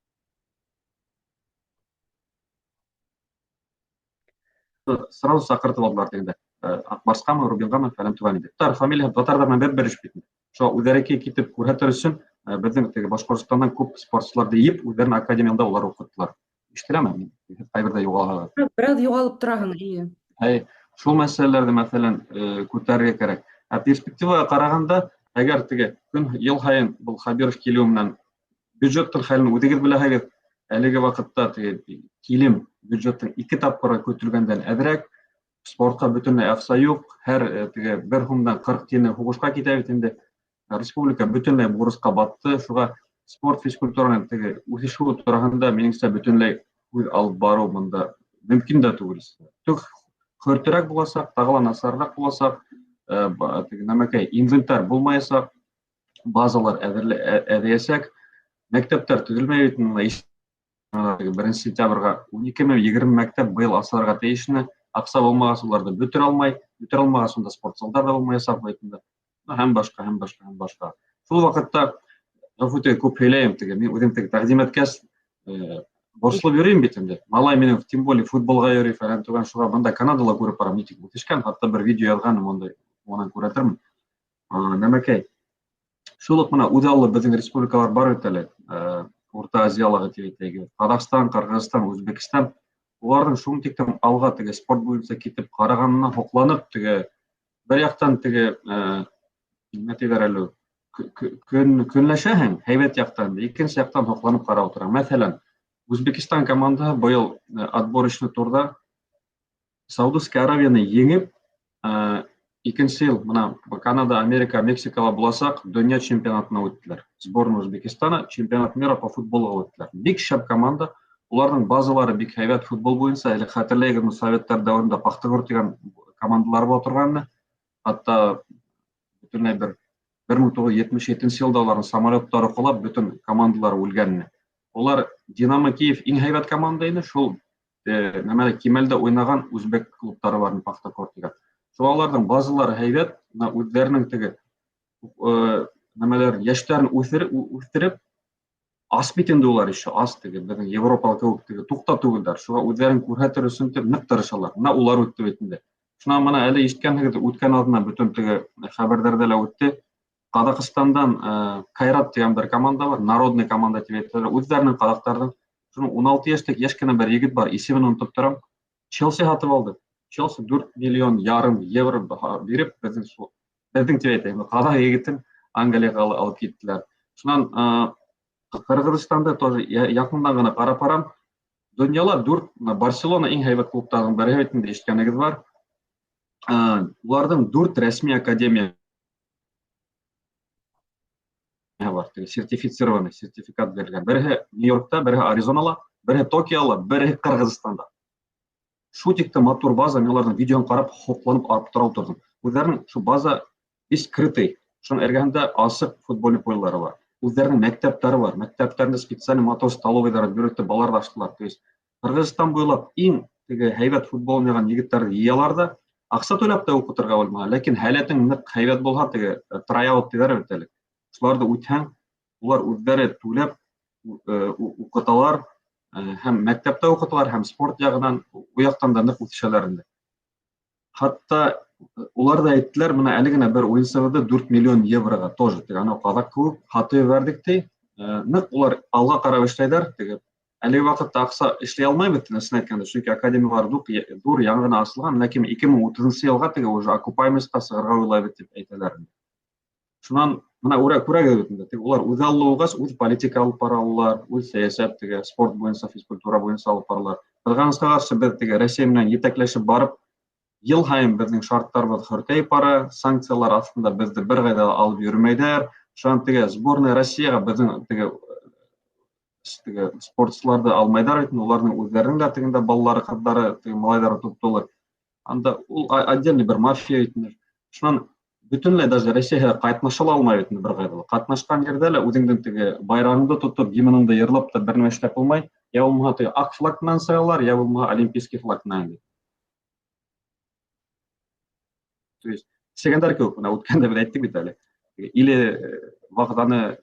[SPEAKER 3] Сразу саҡыртып алдылар тегендә. Акбарсҡамы, Рубинғамы, фәлән түгән инде. Татар фамилияһы татарҙар менән бер бер эш бит. Шуға үҙҙәре китеп күрһәтер өсөн беҙҙең теге Башҡортостандан күп спортсыларҙы йыйып, үҙҙәренең академияһында улар уҡыттылар. Ишетеләме? Ҡайберҙә юғалһағыҙ.
[SPEAKER 1] Бераз юғалып тораһың, эйе.
[SPEAKER 3] Әй, шул мәсьәләләрҙе, мәҫәлән, күтәрергә кәрәк. Ә перспективаға ҡарағанда, әгәр теге көн йыл һайын был Хәбиров килеү менән бюджеттың хәлен үҙегеҙ беләһегеҙ, әлеге ваҡытта теге килем бюджеттың 2 тапҡыры көтөлгәндән әҙерәк, спортҡа бөтөнләй аҡса юҡ, һәр теге 1 һумдан 40 тине һуғышҡа китә бит инде. Республика бөтөнләй бурысҡа батты, шуға спорт физкультураның теге үҫешеүе тураһында минеңсә бөтөнләй һүҙ алып барыу бында мөмкин дә түгел. Түк хөртөрәк буласаҡ, тағы ла насарыраҡ буласаҡ, теге нәмәкәй инвентарь булмаясаҡ, базалар әҙәйәсәк, мәктәптәр төҙөлмәй бит инде. 1 сентябргә 12 мең 20 мәктәп быйыл асылырға тейеш ине. Аҡса булмағас уларҙы бөтөрә алмай, бөтөрә алмағас унда спортзалдар ҙа булмаясаҡ бит инде. Һәм башҡа, һәм башҡа, һәм башҡа. Шул ваҡытта ғәфү итегеҙ, күп һөйләйем теге. Мин үҙем теге тәҡдим иткәс, борсолоп йөрөйөм бит инде. Малай минең тем более футболға йөрөй, фәлән түгән, шуға бында Канадала күреп барам, нитек үҫешкән, хатта бер видео яҙғаным ундай, унан күрәтермен. Нәмәкәй. Шул уҡ бына үҙаллы беҙҙең республикалар бар бит әле, Урта Азиялағы тип әйтәйек, Ҡаҙағстан, Ҡырғыҙстан, Үзбәкстан, уларҙың шуның тиклем алға теге спорт буйынса китеп ҡарағанына һоҡланып, теге бер яҡтан теге, нимә тиҙәр әле, көнләшәһең, һәйбәт яҡтан, икенсе яҡтан һоҡланып ҡарап ултыраң. Мәҫәлән, Үзбәкстан командаһы быйыл отборочный турҙа Саудовская Аравияны еңеп, икенсе йыл бына Канада, Америка, Мексикала буласаҡ донъя чемпионатына үттеләр. Сборная Узбекистана чемпионат мира по футболға үттеләр. Бик шәп команда. Уларҙың базалары бик һәйбәт футбол буйынса. Әле хәтерләйегеҙме, советтар дәүерендә Пахтагор тигән командалар була торғанны. Хатта бөтөнләй бер мең туғыҙ йөҙ етмеш етенсе йылда уларҙың самолеттары ҡолап, бөтөн командалар үлгәнне. Улар Динамо Киев иң һәйбәт команда ине, шул, нәмәлә кимәлдә уйнаған үзбәк клубтары бар ине, Пахтакор тигән. Шул уларҙың базалары һәйбәт, бына үҙҙәренең теге, нәмәләр, йәштәрен үҫтереп, ас бит инде улар еще, ас теге, беҙҙең Европала кеүек теге туҡта түгелдәр. Шуға үҙҙәрен күрһәтер өсөн тип ныҡ тырышалар. Бына улар үтте бит инде. Шунан бына әле ишеткәнһегеҙ, үткән аҙна бөтөн теге хәбәрҙәрҙә лә үтте. Ҡаҙағстандан Кайрат тигән бер команда бар, народный команда тип әйтәләр, үҙҙәренең ҡаҙаҡтарҙың. Шуның ун алты йәшлек йәш кенә бер егет бар, исемен онотоп торам. Челси һатып алды. Челси дүрт миллион ярым евро биреп, беҙҙең тип әйтәйем, ҡаҙаҡ егетен Англияға алып киттеләр. Шунан Ҡырғыҙстанда тоже яҡындан ғына ҡарап барам. Донъяла дүрт, бына Барселона иң һәйбәт клубтарҙың береһе бит инде, ишеткәнегеҙ бар. Уларҙың дүрт рәсми академия бар, теге сертифицированный, сертификат бирелгән. Береһе Нью-Йоркта, береһе Аризонала, береһе Токиола, береһе Ҡырғыҙстанда. Шул тиклем матур база, мин уларҙың видеоһын ҡарап, һоҡланып аптырап ултырҙым. Үҙҙәренең шул база весь крытый, шуның эргәһендә асыҡ футбольный полелары бар. Үҙҙәренең мәктәптәре бар. Мәктәптәрендә специаль матур столовыйҙар биреп балалар аштылар. То есть Ҡырғыҙстан буйлап иң теге һәйбәт футбол уйнаған егеттәрҙе йыялар ҙа, аҡса түләп тә уҡытырға булмаһа, ләкин һәләтең ныҡ һәйбәт булһа, теге трайаут тиҙәр бит әле. Шуларҙы үтһәң, улар үҙҙәре түләп уҡыталар, һәм мәктәптә уҡыталар, һәм спорт яғынан, у яҡтан да ныҡ үҫешәләр инде. Хатта улар ҙа әйттеләр, бына әле генә бер уйынсыбыҙҙы дүрт миллион евроға тоже, теге анау ҡаҙаҡ кеүек һатып ебәрҙек ти. Ныҡ улар алға ҡарап эшләйҙәр, теге әлеге ваҡытта аҡса эшләй алмайбыҙ, ысын әйткәндә, сөнки академиялар ҙур яңы ғына асылған, ләкин ике мең утыҙынсы йылға теге уже окупаемостьҡа сығырға уйлайбыҙ тип әйтәләр инде. Шунан бына күрәгеҙ бит инде, теге улар үҙ аллы булғас, үҙ политика алып баралар, үҙ сәйәсәт, теге спорт буйынса, физкультура буйынса алып баралар. Ҡыҙғанысҡа ҡаршы, беҙ теге Рәсәй менән етәкләшеп барып, йыл һайын беҙҙең шарттарыбыҙ хөртәйеп бара, санкциялар аҫтында беҙҙе бер ҡайҙа ла алып йөрөмәйҙәр. Шунан теге сборная Россияға беҙҙең теге спортсыларҙы алмайҙар бит, уларҙың үҙҙәренең дә тегендә балалары, ҡыҙҙары, теге малайҙары туп-тулы. Анда ул отдельный бер мафия бит инде. Шунан Бөтөнләй даже Рәсәйгә ҡатнаша ла алмай бит инде бер ҡайҙа ла. Ҡатнашҡан ерҙә лә үҙеңдең теге байрағыңды тотоп, гимныңды йырлап та бер нәмә эшләп булмай. Йә булмаһа теге аҡ флаг менән сығалар, йә булмаһа олимпийский флаг менән. То есть сегәндәр кеүек, бына үткәндә беҙ әйттек бит әле. Или вағданы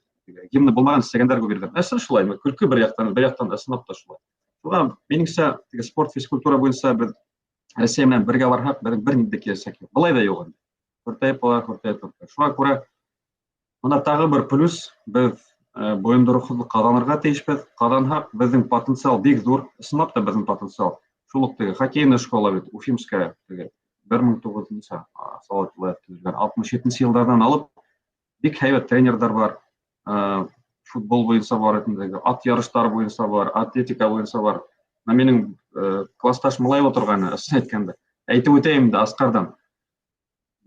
[SPEAKER 3] гимны булмаған сегәндәр күп бирҙе. Ысын шулай, көлкө бер яҡтан, бер яҡтан ысынлап та шулай. Шуға минеңсә, теге спорт физкультура буйынса беҙ Рәсәй менән бергә барһаҡ, беҙҙең бер ниндәй киләсәк юҡ. Былай ҙа юҡ инде. Хөртәйеп бара, хөртәйеп тора. Шуңа күрә бына тағы бер плюс, беҙ бойондороҡһоҙлоҡ ҡаҙанырға тейешбеҙ. Ҡаҙанһаҡ, беҙҙең потенциал бик ҙур. Ысынлап та беҙҙең потенциал. Шул уҡ теге хоккейная школа бит, Уфимская, теге бер мең туғыҙ нисә, Салават Юлаев төҙөлгән 67 йылдарҙан алып бик һәйбәт тренерҙар бар. Футбол буйынса бар, инде ат ярыштары буйынса бар, атлетика буйынса бар. Мына минең классташ малай ултырғайны, ысын әйткәндә. Әйтеп үтәйем инде Асҡарҙан.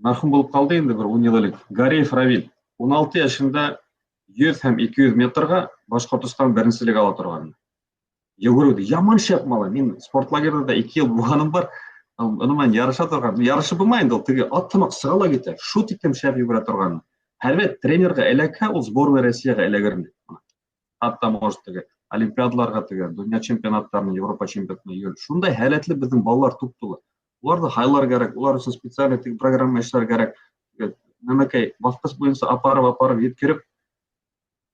[SPEAKER 3] Мәрхүм булып ҡалды инде бер 10 йыл элек. Гареев Равиль 16 йәшендә 100 һәм 200 метрға Башҡортостан беренселеге ала торған. Йүгереүҙе яман шәп малай. Мин спорт лагерҙа 2 йыл булғаным бар. Уның менән ярыша торған. Ярышып булмай инде ул, теге ат һымаҡ сыға ла китә. Шул тиклем шәп йүгерә торған. Һәр тренерға эләкһә, ул сборная Россияға эләгер инде. Хатта может теге олимпиадаларға теге донъя чемпионаттарына, Европа чемпионатына йөрөр. Шундай һәләтле беҙҙең балалар туп тулы. Уларҙы һайлар кәрәк, улар өсөн специальный теге программа эшләр кәрәк. Нәмәкәй баҫҡыс буйынса апарып-апарып еткереп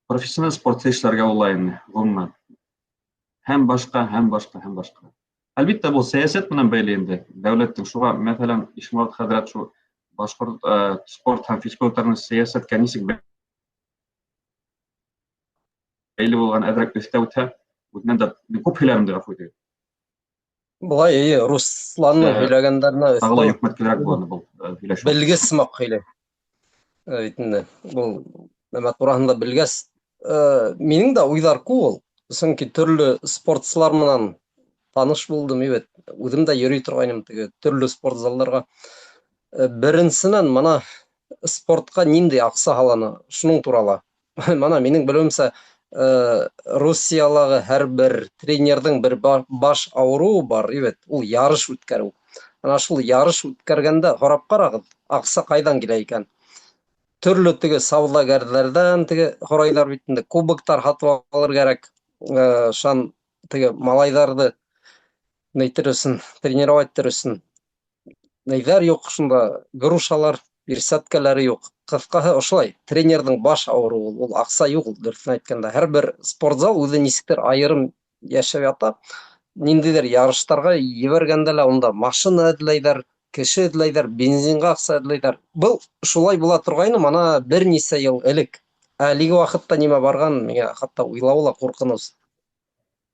[SPEAKER 3] профессиональ спортсы эшләргә була инде, ғөмүмән. Һәм башҡа, һәм башҡа, һәм башҡа. Әлбиттә, был сәйәсәт менән бәйле инде. Дәүләттең шуға, мәҫәлән, Ишморат хәҙрәт шул башҡорт спорт һәм физкультураны сәйәсәткә нисек бәйле булған әҙерәк өҫтәп үтһә, үҙенән дә мин күп һөйләрем дә, ғәфү итегеҙ.
[SPEAKER 2] Былай, эйе, Русланның һөйләгәндәренә
[SPEAKER 3] Тағы ла йөкмәткелерәк була был һөйләшеү.
[SPEAKER 2] Белгес һымаҡ һөйләй. Бит инде был нәмә тураһында белгәс, минең дә уйҙар күп ул. Сөнки төрлө спортсылар менән таныш булдым, бит. Үҙем дә йөрөй торғайным теге төрлө спорт залдарға. Беренсенән, мына спортҡа ниндәй аҡса һалана, шуның турала. Мына минең белеүемсә, Русиялағы һәр бер тренерҙың бер баш ауырыуы бар, бит, ул ярыш үткәреү. Ана шул ярыш үткәргәндә һорап ҡарағыҙ, аҡса ҡайҙан килә икән? Төрлө теге сауҙагәрҙәрҙән теге һорайҙар бит инде, кубоктар һатып алыр кәрәк, шан теге малайҙарҙы нейтер өсөн, тренировать итер өсөн. Нейҙәр юҡ шунда, грушалар, перчаткалары юҡ. Ҡыҫҡаһы ошолай, тренерҙың баш ауырыуы ул, ул аҡса юҡ ул, дөрөҫөн әйткәндә. Һәр бер спортзал үҙе нисектер айырым йәшәп ята. Ниндәйҙер ярыштарға ебәргәндә лә унда машина эҙләйҙәр, кеше эҙләйҙәр, бензинға аҡса эҙләйҙәр. Был шулай була торғайны мына бер нисә йыл элек. Әлеге ваҡытта нимә барған, миңә хатта уйлауы ла ҡурҡыныс.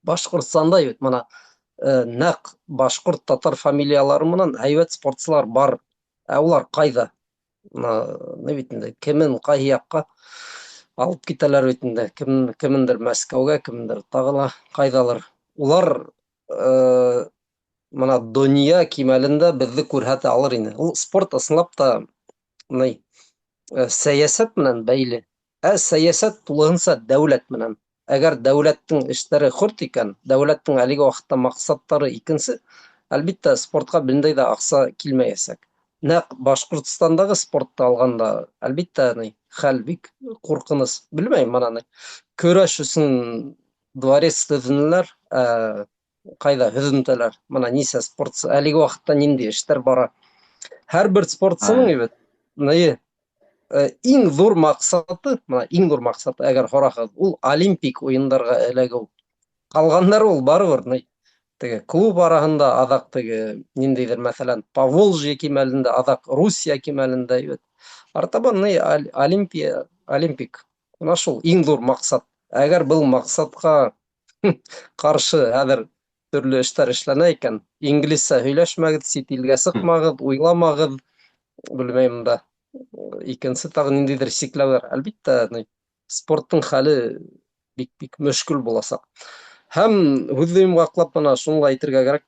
[SPEAKER 2] Башҡортостанда бит мына нәҡ башҡорт татар фамилиялары менән һәйбәт спортсылар бар. Ә улар ҡайҙа? Мына ни бит инде, кемен ҡайһы яҡҡа алып китәләр бит инде, кемендер Мәскәүгә, кемендер тағы ла ҡайҙалыр. Улар мына донъя кимәлендә беҙҙе күрһәтә алыр ине. Ул спорт ысынлап та ни сәйәсәт менән бәйле. Ә сәйәсәт тулыһынса дәүләт менән. Әгәр дәүләттең эштәре хөрт икән, дәүләттең әлеге ваҡытта маҡсаттары икенсе, әлбиттә спортҡа бындай ҙа аҡса килмәйәсәк. Нәҡ Башҡортостандағы спортты алғанда, әлбиттә, ни, хәл бик ҡурҡыныс. Белмәйем, мына ни, көрәш өсөн дворец төҙөнөләр, ҡайҙа һөҙөмтәләр. Мына нисә спортсы, әлеге ваҡытта ниндәй эштәр бара. Һәр бер спортсының бит, ни, иң ҙур маҡсаты, мына иң ҙур маҡсаты, әгәр һораһығыҙ, ул олимпик уйындарға эләгеү. Ҡалғандары ул барыбер, ни, теге клуб араһында аҙаҡ теге ниндәйҙер, мәҫәлән, Поволжье кимәлендә, аҙаҡ Русия кимәлендә, бит. Артабан ни, олимпия, олимпик. Мына шул иң ҙур маҡсат. Әгәр был маҡсатҡа ҡаршы хәҙер төрлө эштәр эшләнә икән, инглизсә һөйләшмәгеҙ, сит илгә сыҡмағыҙ, уйламағыҙ, белмәйем дә. Икенсе тағы ниндәйҙер сикләүҙәр. Әлбиттә, ни, спорттың хәле бик-бик мөшкөл буласаҡ. Һәм һүҙҙе йомғаҡлап бына шуны ла әйтергә кәрәк.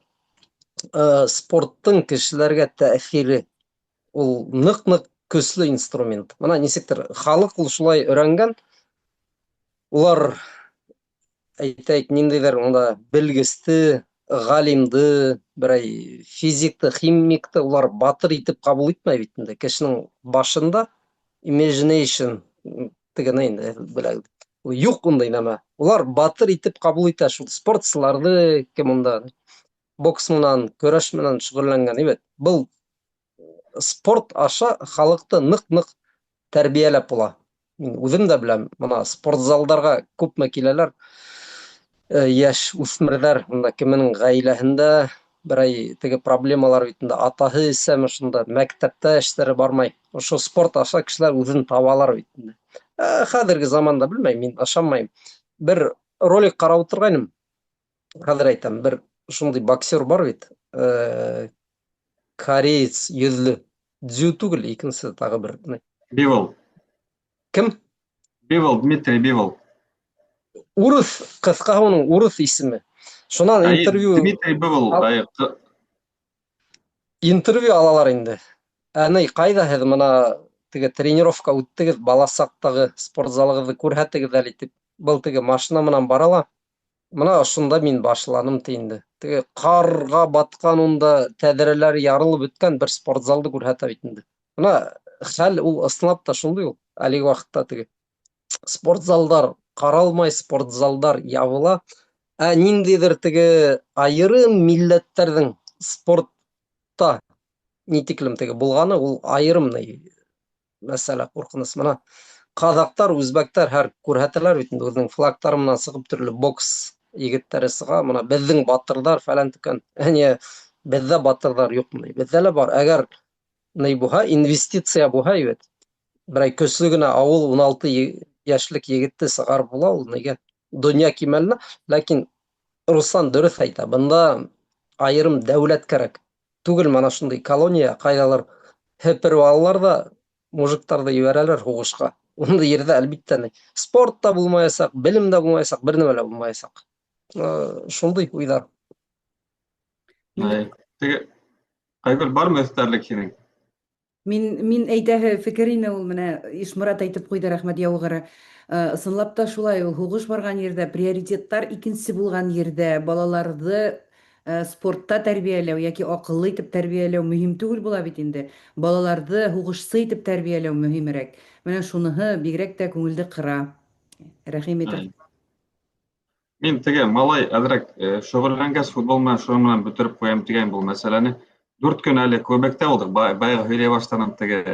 [SPEAKER 2] Спорттың кешеләргә тәьҫире ул ныҡ-ныҡ көслө инструмент. Бына нисектер халыҡ ул шулай өйрәнгән. Улар әйтәйек, ниндәйҙер унда белгесте, Ғалимды, берәй физикты, химикты улар батыр итеп ҡабул итмәй бит инде. Кешенең башында imagination тигән инде, белә. Юҡ ундай нәмә. Улар батыр итеп ҡабул итә шул спортсыларҙы, кем унда бокс менән, көрәш менән шөғөлләнгән бит. Был спорт аша халыҡты ныҡ-ныҡ тәрбиәләп була. Мин үҙем дә беләм, бына спортзалдарға күпме киләләр йәш үҫмерҙәр, бында кеменең ғаиләһендә берәй теге проблемалар бит инде, атаһы эсәме шунда, мәктәптә эштәре бармай. Ошо спорт аша кешеләр үҙен табалар бит инде. Хәҙерге заманда белмәйем, мин ышанмайым. Бер ролик ҡарап ултырғайным. Хәҙер әйтәм, бер шундай боксер бар бит, кореец йөҙлө. Дзю түгел, икенсе тағы бер.
[SPEAKER 3] Бивол.
[SPEAKER 2] Кем?
[SPEAKER 3] Бивол, Дмитрий Бивол.
[SPEAKER 2] Урыҫ, ҡыҫҡаһы уның урыҫ исеме. Шунан интервью
[SPEAKER 3] Дмитрий Бивол.
[SPEAKER 2] Интервью алалар инде. Ә ни, ҡайҙа һеҙ бына теге тренировка үттегеҙ, бала саҡтағы спортзалығыҙҙы күрһәтегеҙ әле тип. Был теге машина менән бара ла. Бына ошонда мин башланым ти инде. Теге ҡарға батҡан, унда тәҙрәләр ярылып бөткән бер спортзалды күрһәтә бит инде. Бына хәл ул ысынлап та шундай ул. Әлеге ваҡытта теге спортзалдар ҡаралмай, спортзалдар ябыла. Ә ниндәйҙер теге айырым милләттәрҙең спортта ни тиклем теге булғаны, ул айырым мәсьәлә, ҡурҡыныс. Бына ҡаҙаҡтар, үзбәктәр һәр күрһәтәләр бит инде, үҙенең флагтары менән сығып төрлө бокс егеттәре сыға. Бына беҙҙең батырҙар фәлән төкән. Әне беҙҙә батырҙар юҡмы? Беҙҙә лә бар. Әгәр ни булһа, инвестиция булһа бит. Берәй көслө генә ауыл 16 йәшлек егетте сығарып була ул нигә? Донъя кимәленә. Ләкин Руслан дөрөҫ әйтә, бында айырым дәүләт кәрәк. Түгел мана шундай колония, ҡайҙалыр һепереп алалар ҙа мужиктарҙы ебәрәләр һуғышҡа. Ундай ерҙә әлбиттә ни спорт та булмаясаҡ, белем дә булмаясаҡ, бер нәмә лә булмаясаҡ. Шундай уйҙар.
[SPEAKER 3] Теге Айгөл, бармы өҫтәрлек һинең?
[SPEAKER 1] Мин әйтәһе фекер ине ул, менә Ишморат әйтеп ҡуйҙы, рәхмәт яуғыры. Ысынлап та шулай ул, һуғыш барған ерҙә, приоритеттар икенсе булған ерҙә балаларҙы спортта тәрбиәләү йәки аҡыллы итеп тәрбиәләү мөһим түгел була бит инде. Балаларҙы һуғышсы итеп тәрбиәләү мөһимерәк. Менә шуныһы бигерәк тә күңелде ҡыра. Рәхим итеп.
[SPEAKER 3] Мин теге малай әҙерәк шөғөлләнгәс футбол менән, шуның менән бөтөрөп ҡуям тигән был мәсьәләне. 4 көн әле Квебекта булдыҡ. Баяғы һөйләй башланым теге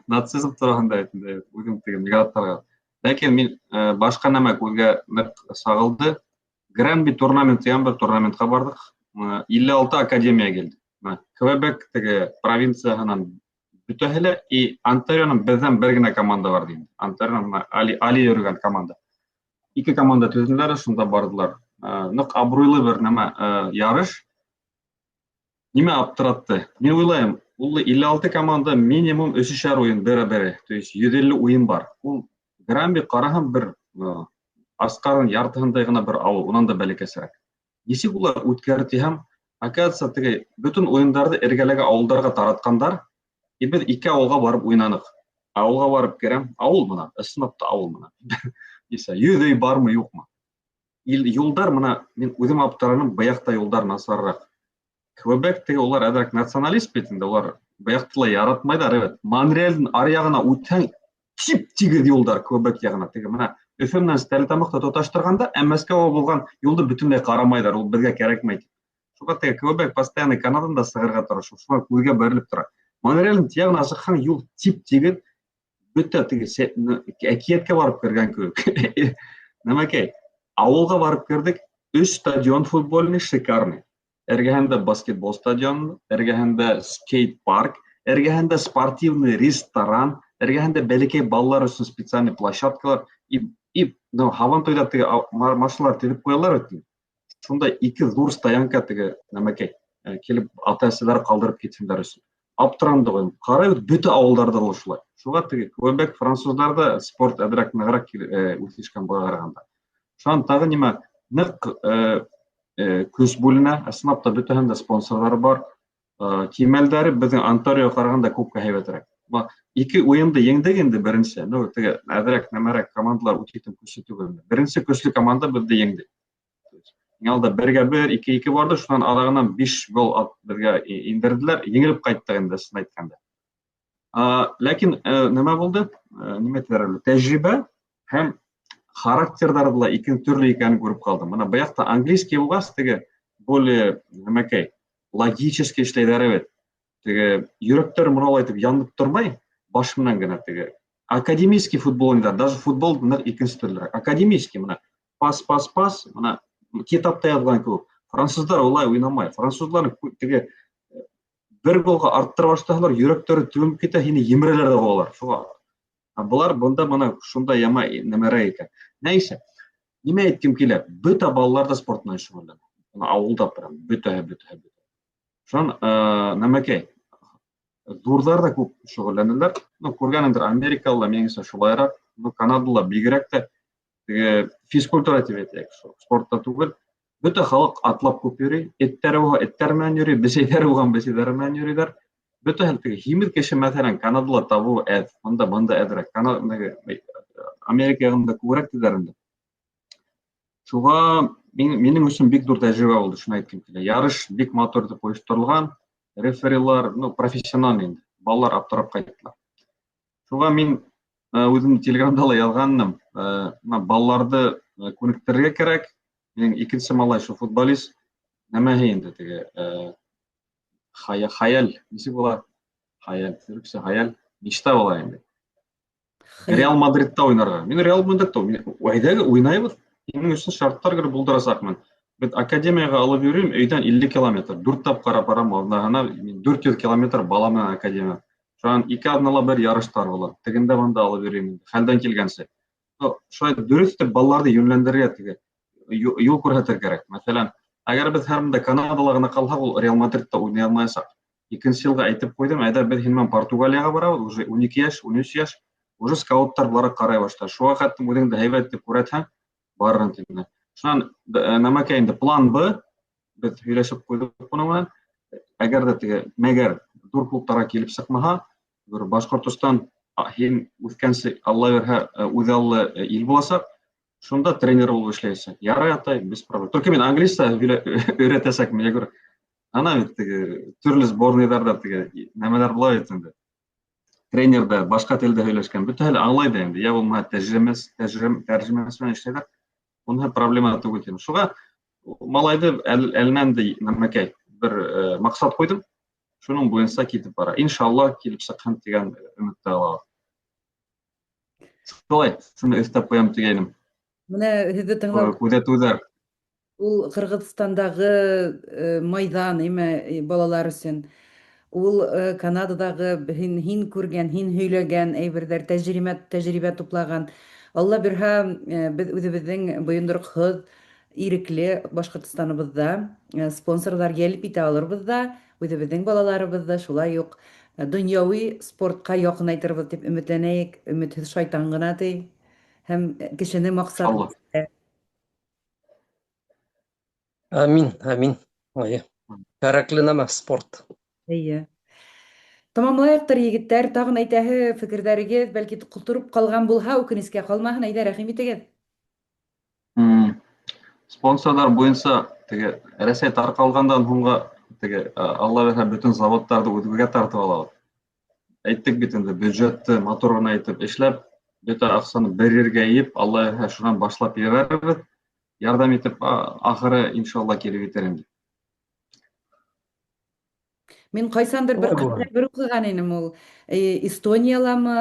[SPEAKER 3] нацизм тураһында инде, үҙем теге мигранттарға. Ләкин мин башҡа нәмә күҙгә ныҡ сағылды. Гранби турнамент тигән бер турнаментҡа барҙыҡ. 56 академия килде. Квебек теге провинцияһынан бөтәһе лә, и Онтарионан беҙҙән бер генә команда бар инде. Онтарионан Али йөрөгән команда. Ике команда төҙөнөләр, шунда барҙылар. Ныҡ абруйлы бер нәмә, ярыш. Нимә аптыратты? Мин уйлайым, ул 56 команда минимум өсөшәр уйын бер-бер, то есть 150 уйын бар. Ул Гранби ҡараһам бер Асҡарҙың яртыһындай ғына бер ауыл, унан да бәләкәсерәк. Нисек улар үткәрде тиһәм, оказывается, теге бөтөн уйындарҙы эргәләге ауылдарға таратҡандар, и беҙ ике ауылға барып уйнаныҡ. Ауылға барып керәм, ауыл бына, ысынлап та ауыл бына. Нисә, 100 өй бармы, юҡмы? Юлдар бына, мин үҙем аптыраным, быяҡта юлдар насарыраҡ. Квебек теге улар әҙерәк националист бит инде, улар быяҡты ла яратмайҙар, evet. Монреалдең ар яғына үтһәң, тип-тигеҙ юлдар Квебек яғына. Теге бына Өфө менән Стәрлетамаҡты тоташтырғанда, ә Мәскәүгә булған юлды бөтөнләй ҡарамайҙар, ул беҙгә кәрәкмәй тип. Шуға теге Квебек постоянно Канадан да сығырға тырыша, шуға күҙгә бәрелеп тора. Монреалдең тияғына сыҡһаң, юл тип-тигеҙ, бөтә теге әкиәткә барып кергән кеүек. Нәмәкәй, ауылға барып керҙек, 3 стадион футбольный шикарный. Эргәһендә баскетбол стадионы, эргәһендә скейт-парк, эргәһендә спортивный ресторан, эргәһендә бәләкәй балалар өсөн специальный площадкалар. И, ну, һабантуйҙа теге машиналар теҙеп ҡуялар бит. Шунда ике ҙур стоянка теге нәмәкәй, килеп ата-әсәләр ҡалдырып китһендәр өсөн. Аптыранды ғой. Ҡарай бит, бөтә ауылдарҙа ла шулай. Шуға теге Квебек француздарҙа спорт әҙерәк нығыраҡ үҫешкән быға ҡарағанда. Шунан тағы нимә, ныҡ көс бүленә, ысынлап та бөтәһендә спонсорҙары бар. Кимәлдәре беҙҙең Онтариоға ҡарағанда күпкә һәйбәтерәк. Бына ике уйынды еңдек инде беренсе. Ну, теге әҙерәк нәмәрәк командалар үтә көслө түгел. Беренсе көслө команда беҙҙе еңде. Иң алда 1-1, 2-2 барҙы, шунан аҙағынан 5 гол беҙгә индерҙеләр, еңелеп ҡайттыҡ инде, ысын әйткәндә. Ләкин нәмә булды? Нимә тиҙәр әле? Тәжрибә һәм характерҙары ла ике төрлө икәнен күреп ҡалдым. Бына быяҡта английский булғас, теге более нәмәкәй, логически эшләйҙәр бит. Теге йөрәктәре мыналай итеп янып тормай, баш менән генә теге академический футбол уйнайҙар. Даже футбол ныҡ икенсе төрлөрәк. Академический мына пас, пас, пас, мына китапта яҙған кеүек. Француздар улай уйнамай. Француздар теге бер голға арттыра башлаһалар, йөрәктәре төбөнөп китә, һине емерәләр ҙә ҡуялар. Шуға былар бында мына шундай яма нәмәрәк икән. Нәйсә, нимә әйткем килә? Бөтә балалар ҙа спорт менән шөғөлләнә. Бына ауылда прям бөтәһе, бөтәһе, бөтәһе. Шунан нәмәкәй, ҙурҙар ҙа күп шөғөлләнәләр. Ну, күргәнеңдер, Америкала минеңсә шулайыраҡ, ну, Канадала бигерәк тә теге физкультура тип әйтәйек, спортта түгел. Бөтә халыҡ атлап күп йөрөй, эттәре булһа, эттәр менән йөрөй, бесәйҙәре булған бесәйҙәре менән йөрөйҙәр. Бөтә теге һимеҙ кеше, мәҫәлән, Канадала табыу әҙ, бында әҙерәк. Америка яғында күберәк тиҙәр инде. Шуға минең өсөн бик ҙур тәжрибә булды, шуны әйткем килә. Ярыш бик матур итеп ойошторолған, реферилар, ну, профессиональ инде. Балалар аптырап ҡайттылар. Шуға мин үҙем Телеграмда ла яҙғаным, бына балаларҙы күнектерергә кәрәк. Минең икенсе малай шул футболист, нәмәһе инде теге, хаял, нисек була? Хаял, төрөксә хаял, мечта була инде. Реал Мадридта уйнарға. Мин Реал Мадридта әйҙәгеҙ уйнайбыҙ. Минең өсөн шарттар гел булдырасаҡмын. Беҙ академияға алып йөрөйөм, өйҙән 50 километр. 4 тапҡыр апарам аҙнаһына, мин 400 километр бала менән академия. Шунан 2 аҙнала бер ярыштар була. Тегендә бында алып йөрөйөм инде, хәлдән килгәнсә. Шулай дөрөҫ итеп балаларҙы йүнләндерергә, теге юл күрһәтергә кәрәк. Мәҫәлән, әгәр беҙ һәр бында Канадала ғына ҡалһаҡ, ул Реал Мадридта уйнай алмаясаҡ. Икенсе йылға әйтеп ҡуйҙым, әйҙә беҙ һинең менән Португалияға барабыҙ, уже 12 йәш, 13 йәш, уже скауттар быларға ҡарай башлай. Шуға хәтлем үҙеңде һәйбәт итеп күрһәтһәң, барырһың тип. Шунан нәмәкәй инде план Б, беҙ һөйләшеп ҡуйҙыҡ бының менән. Әгәр ҙә теге мәгәр ҙур клубтарға килеп сыҡмаһа, бер Башҡортостан һин үҫкәнсе, Алла бирһә, үҙаллы ил буласаҡ. Шунда тренер булып эшләйәсәк. Ярай, атай, без проблем. Только мин английса өйрәтәсәкмен, я говорю, ана бит теге төрлө сборныйҙарҙа теге нәмәләр була бит инде. Тренер ҙа башҡа телдә һөйләшкән, бөтәһе лә аңлай ҙа инде. Йә булмаһа тәржемәсе менән эшләйҙәр. Уныһы проблема түгел тим. Шуға малайҙы әленән дә нәмәкәй бер маҡсат ҡуйҙым. Шуның буйынса китеп бара. Иншалла килеп сыҡһын тигән өмөттә ҡалабыҙ. Шулай, шуны өҫтәп ҡуям тигәйнем.
[SPEAKER 1] Менә һеҙҙе тыңлап
[SPEAKER 3] Күҙәтеүҙәр.
[SPEAKER 1] Ул Ҡырғыҙстандағы майҙан, әйме, балалар өсөн. Ул Канададағы һин күргән, һин һөйләгән әйберҙәр, тәжрибә туплаған. Алла бирһә, беҙ үҙебеҙҙең бойондороҡһоҙ, ирекле Башҡортостаныбыҙҙа спонсорҙар йәлеп итә алырбыҙ ҙа, үҙебеҙҙең балаларыбыҙҙы шулай уҡ донъяуи спортҡа яҡынайтырбыҙ тип өмөтләнәйек. Өмөтһөҙ шайтан ғына ти. Һәм кешене маҡсат
[SPEAKER 3] Алла.
[SPEAKER 1] итә.
[SPEAKER 2] Амин, амин. Ой, кәрәкле нәмә спорт.
[SPEAKER 1] Эйе. Тамамлайыҡтыр, егеттәр, тағын әйтәһе фекерҙәрегеҙ, бәлки ҡотороп ҡалған булһа, үкенескә ҡалмаһын, әйҙә, рәхим итегеҙ.
[SPEAKER 3] Спонсорҙар буйынса теге Рәсәй тарҡалғандан һуңға теге, Алла бирһә, бөтөн заводтарҙы үҙебеҙгә тартып алабыҙ. Әйттек бит инде, бюджетты матур ғына итеп эшләп, бөтә аҡсаны бер ергә йыйып, Алла бирһә, шунан башлап ебәрербеҙ. Ярҙам итеп, ахыры иншалла килеп етер инде.
[SPEAKER 1] Мин ҡайсандыр бер
[SPEAKER 2] Ой,
[SPEAKER 1] ҡәҙәр бер уҡыған инем ул. Эстониялامы,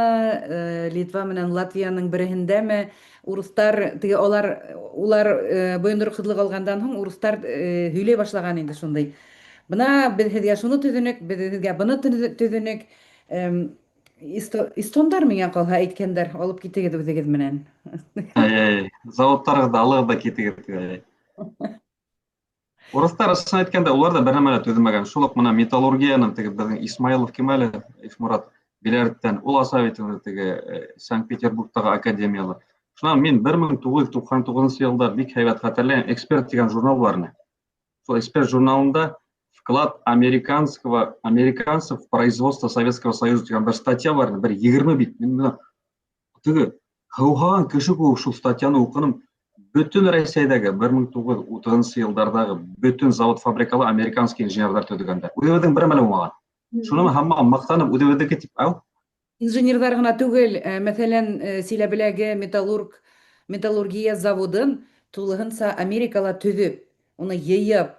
[SPEAKER 1] Литва менән Латвияның береһендәме, урыҫтар, теге алар, улар бойондороҡһоҙлоҡ алғандан һуң урыҫтар һөйләй башлаған инде шундай. Бына беҙ һеҙгә шуны төҙөнөк, беҙ һеҙгә быны төҙөнөк. Эстондар миңә ҡалһа әйткәндәр, алып китегеҙ үҙегеҙ менән.
[SPEAKER 3] Ай-ай, заводтарығыҙҙы алығыҙ да китегеҙ, ай. Урыҫтар ысын әйткәндә, улар ҙа бер нәмә лә төҙөмәгән. Шул уҡ бына металлургияның теге беҙҙең Исмаилов кем әле, Ишмурат Биләрҙтән, ул аса бит инде теге Санкт-Петербургтағы академияла. Шунан мин бер мең туғыҙ йөҙ туҡһан туғыҙынсы йылда бик һәйбәт хәтерләйем, Эксперт тигән журнал бар ине. Шул Эксперт журналында вклад американцев в производство Советского Союза тигән бер статья бар ине, бер 20 бит. Мин бына теге һыуһаған кеше кеүек шул статьяны уҡыным. Бөтөн Рәсәйҙәге 1930 йылдарҙағы бөтөн завод-фабрикалы американский инженерҙар төҙөгәндәр. Үҙебеҙҙең бер мәле булмаған. Шуны һаман маҡтанып үҙебеҙҙеке тип, ау.
[SPEAKER 1] Инженерҙар ғына түгел, мәҫәлән, Силәбеләге металлург, металлургия заводын тулыһынса Америкала төҙөп, уны йыйып,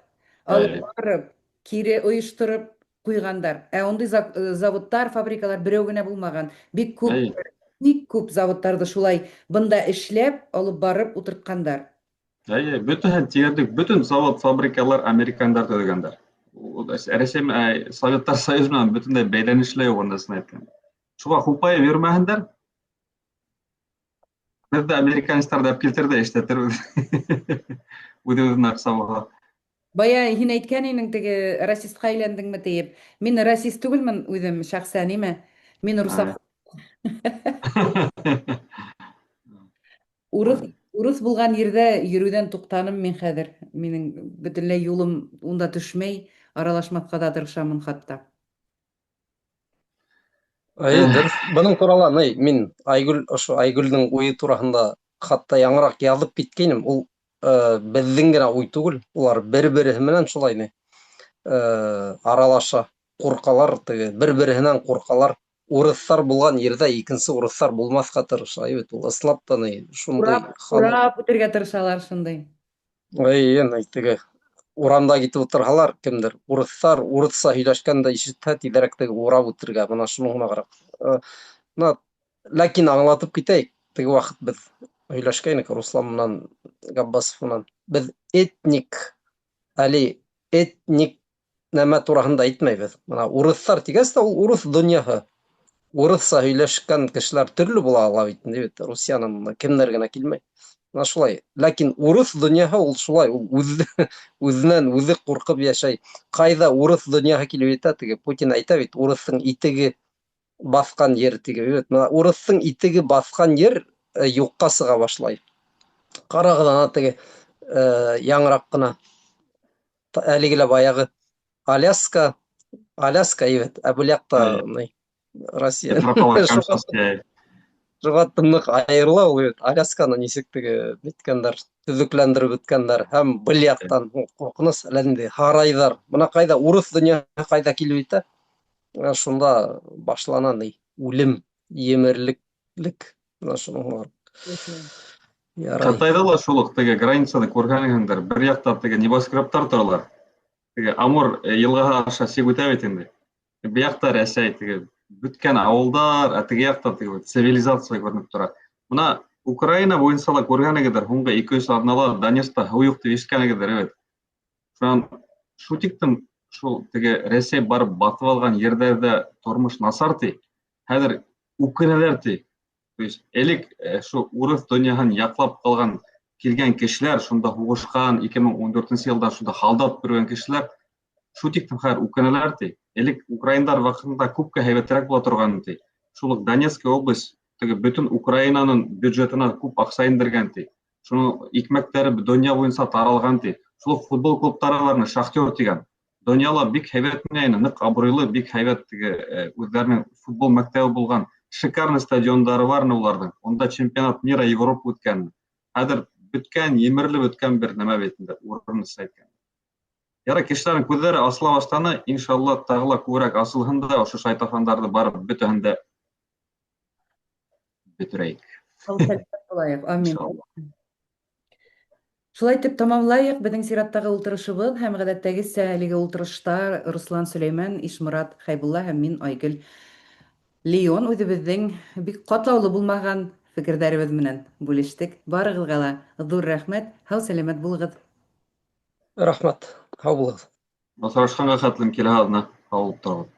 [SPEAKER 1] алып барып, кире ойоштороп ҡуйғандар. Ә ундай заводтар, фабрикалар берәү генә булмаған. Бик күп, бик күп заводтарҙы шулай бында эшләп, алып барып ултыртҡандар.
[SPEAKER 3] Әйе, бөтөһөн тиерлек, бөтөн завод, фабрикалар американдар төҙөгәндәр. Рәсәй, Советтар Союзы менән бөтөнләй бәйләнеше лә юҡ ундасын әйткәндә. Шуға хупайып йөрөмәһендәр. Беҙ ҙә американецтарҙы алып килтер ҙә эшләтербеҙ. Үҙебеҙҙең аҡса булһа.
[SPEAKER 1] Бая һин әйткән инең теге расистҡа әйләндеңме тиеп. Мин расист түгелмен үҙем шәхсән, нимә? Мин русофоб. Урыҫ, урыҫ булған ерҙә йөрөүҙән туҡтаным мин хәҙер. Минең бөтөнләй юлым унда төшмәй, аралашмаҫҡа ҙа тырышамын хатта.
[SPEAKER 2] Әйе, дөрөҫ. Бының турала ни, мин Айгөл, ошо Айгөлдөң уйы тураһында хатта яңыраҡ яҙып киткәйнем. Ул беҙҙең генә уй түгел, улар бер-береһе менән шулай ни аралаша, ҡурҡалар, теге бер-береһенән ҡурҡалар. Урыҫтар булған ерҙә икенсе урыҫтар булмаҫҡа тырыша, бит ул ысынлап та ни шундай
[SPEAKER 1] Урап, урап үтергә тырышалар шундай.
[SPEAKER 2] Әйе, ни теге урамда китеп ултырһалар, кемдер урыҫтар урыҫса һөйләшкәндә ишетһә, тиҙерәк теге урап үтергә, бына шуның һымағыраҡ. Бына ләкин аңлатып китәйек, теге ваҡыт беҙ һөйләшкәйнек Руслан менән Габбасов менән. Беҙ этник, әле этник нәмә тураһында әйтмәйбеҙ. Бына урыҫтар тигәс тә ул урыҫ донъяһы. Урыҫса һөйләшкән кешеләр төрлө була ала бит инде бит. Русиянан кемдәр генә килмәй. Бына шулай. Ләкин урыҫ донъяһы ул шулай, ул үҙенән үҙе ҡурҡып йәшәй. Ҡайҙа урыҫ донъяһы килеп етә, теге Путин әйтә бит, урыҫтың итеге баҫҡан ер теге бит. Бына урыҫтың итеге баҫҡан ер юҡҡа сыға башлай. Ҡарағыҙ ана теге яңыраҡ ҡына әлеге лә баяғы Аляска, Аляска бит, ә был яҡта Россия. Шуға тынлыҡ айырыла ул бит. Алясканы нисек теге ниткәндәр, төҙөкләндереп бөткәндәр һәм был яҡтан ҡурҡыныс әллә ниндәй һарайҙар. Бына ҡайҙа урыҫ донъяһы ҡайҙа килеп етә, шунда башлана ни үлем, емерлек. Бына шуның бар.
[SPEAKER 3] Ҡытайҙа ла шул уҡ теге границаны күргәнһеңдер. Бер яҡта теге небоскребтар торалар. Теге Амур йылғаһы аша сик үтә бит инде. Бер яҡта Рәсәй теге бөткән ауылдар, ә теге яҡта теге цивилизация күренеп тора. Бына Украина буйынса ла күргәнегеҙҙер, һуңғы 2-3 аҙнала Донецкта һыу юҡ тип ишеткәнегеҙҙер, бит. Шунан шул тиктем шул теге Рәсәй барып батып алған ерҙәрҙә тормош насар ти. Хәҙер үкенәләр ти. То есть элек шул урыҫ донъяһын яҡлап ҡалған килгән кешеләр, шунда һуғышҡан 2014 йылда шунда һалдат күргән кешеләр шул тиктем хәҙер үкенәләр ти. Элек украиндар ваҡытында күпкә һәйбәтерәк була торған ти. Шул уҡ Донецкая область теге бөтөн Украинаның бюджетына күп аҡса индергән ти. Шуның икмәктәре донъя буйынса таралған ти. Шул уҡ футбол клубтары бар, Шахтер тигән. Донъяла бик һәйбәт менән, ныҡ абруйлы, бик һәйбәт теге үҙҙәренең футбол мәктәбе булған, шикарный стадиондары бар уларҙың. Унда чемпионат мира, Европа үткән. Хәҙер бөткән, емерелеп бөткән бер нәмә бит инде, урын әйткән. Ярай, кешеләрҙең күҙҙәре асыла башланы, иншалла тағы ла күберәк асылһын да, ошо шайтафандарҙы барып бөтәһен дә бөтөрәйек.
[SPEAKER 1] Амин. Шулай итеп тамамлайыҡ беҙҙең сираттағы ултырышыбыҙ һәм ғәҙәттәгесә әлеге ултырышта Руслан Сөләймән, Ишморат Хәйбулла һәм мин Айгөл Леон үҙебеҙҙең бик ҡатлаулы булмаған фекерҙәребеҙ менән бүлештек. Барығыҙға ла ҙур рәхмәт, һау-сәләмәт булығыҙ.
[SPEAKER 2] Рәхмәт, һау булығыҙ.
[SPEAKER 3] Осрашҡанға хәтлем килә аҙна, һау булып тороғоҙ.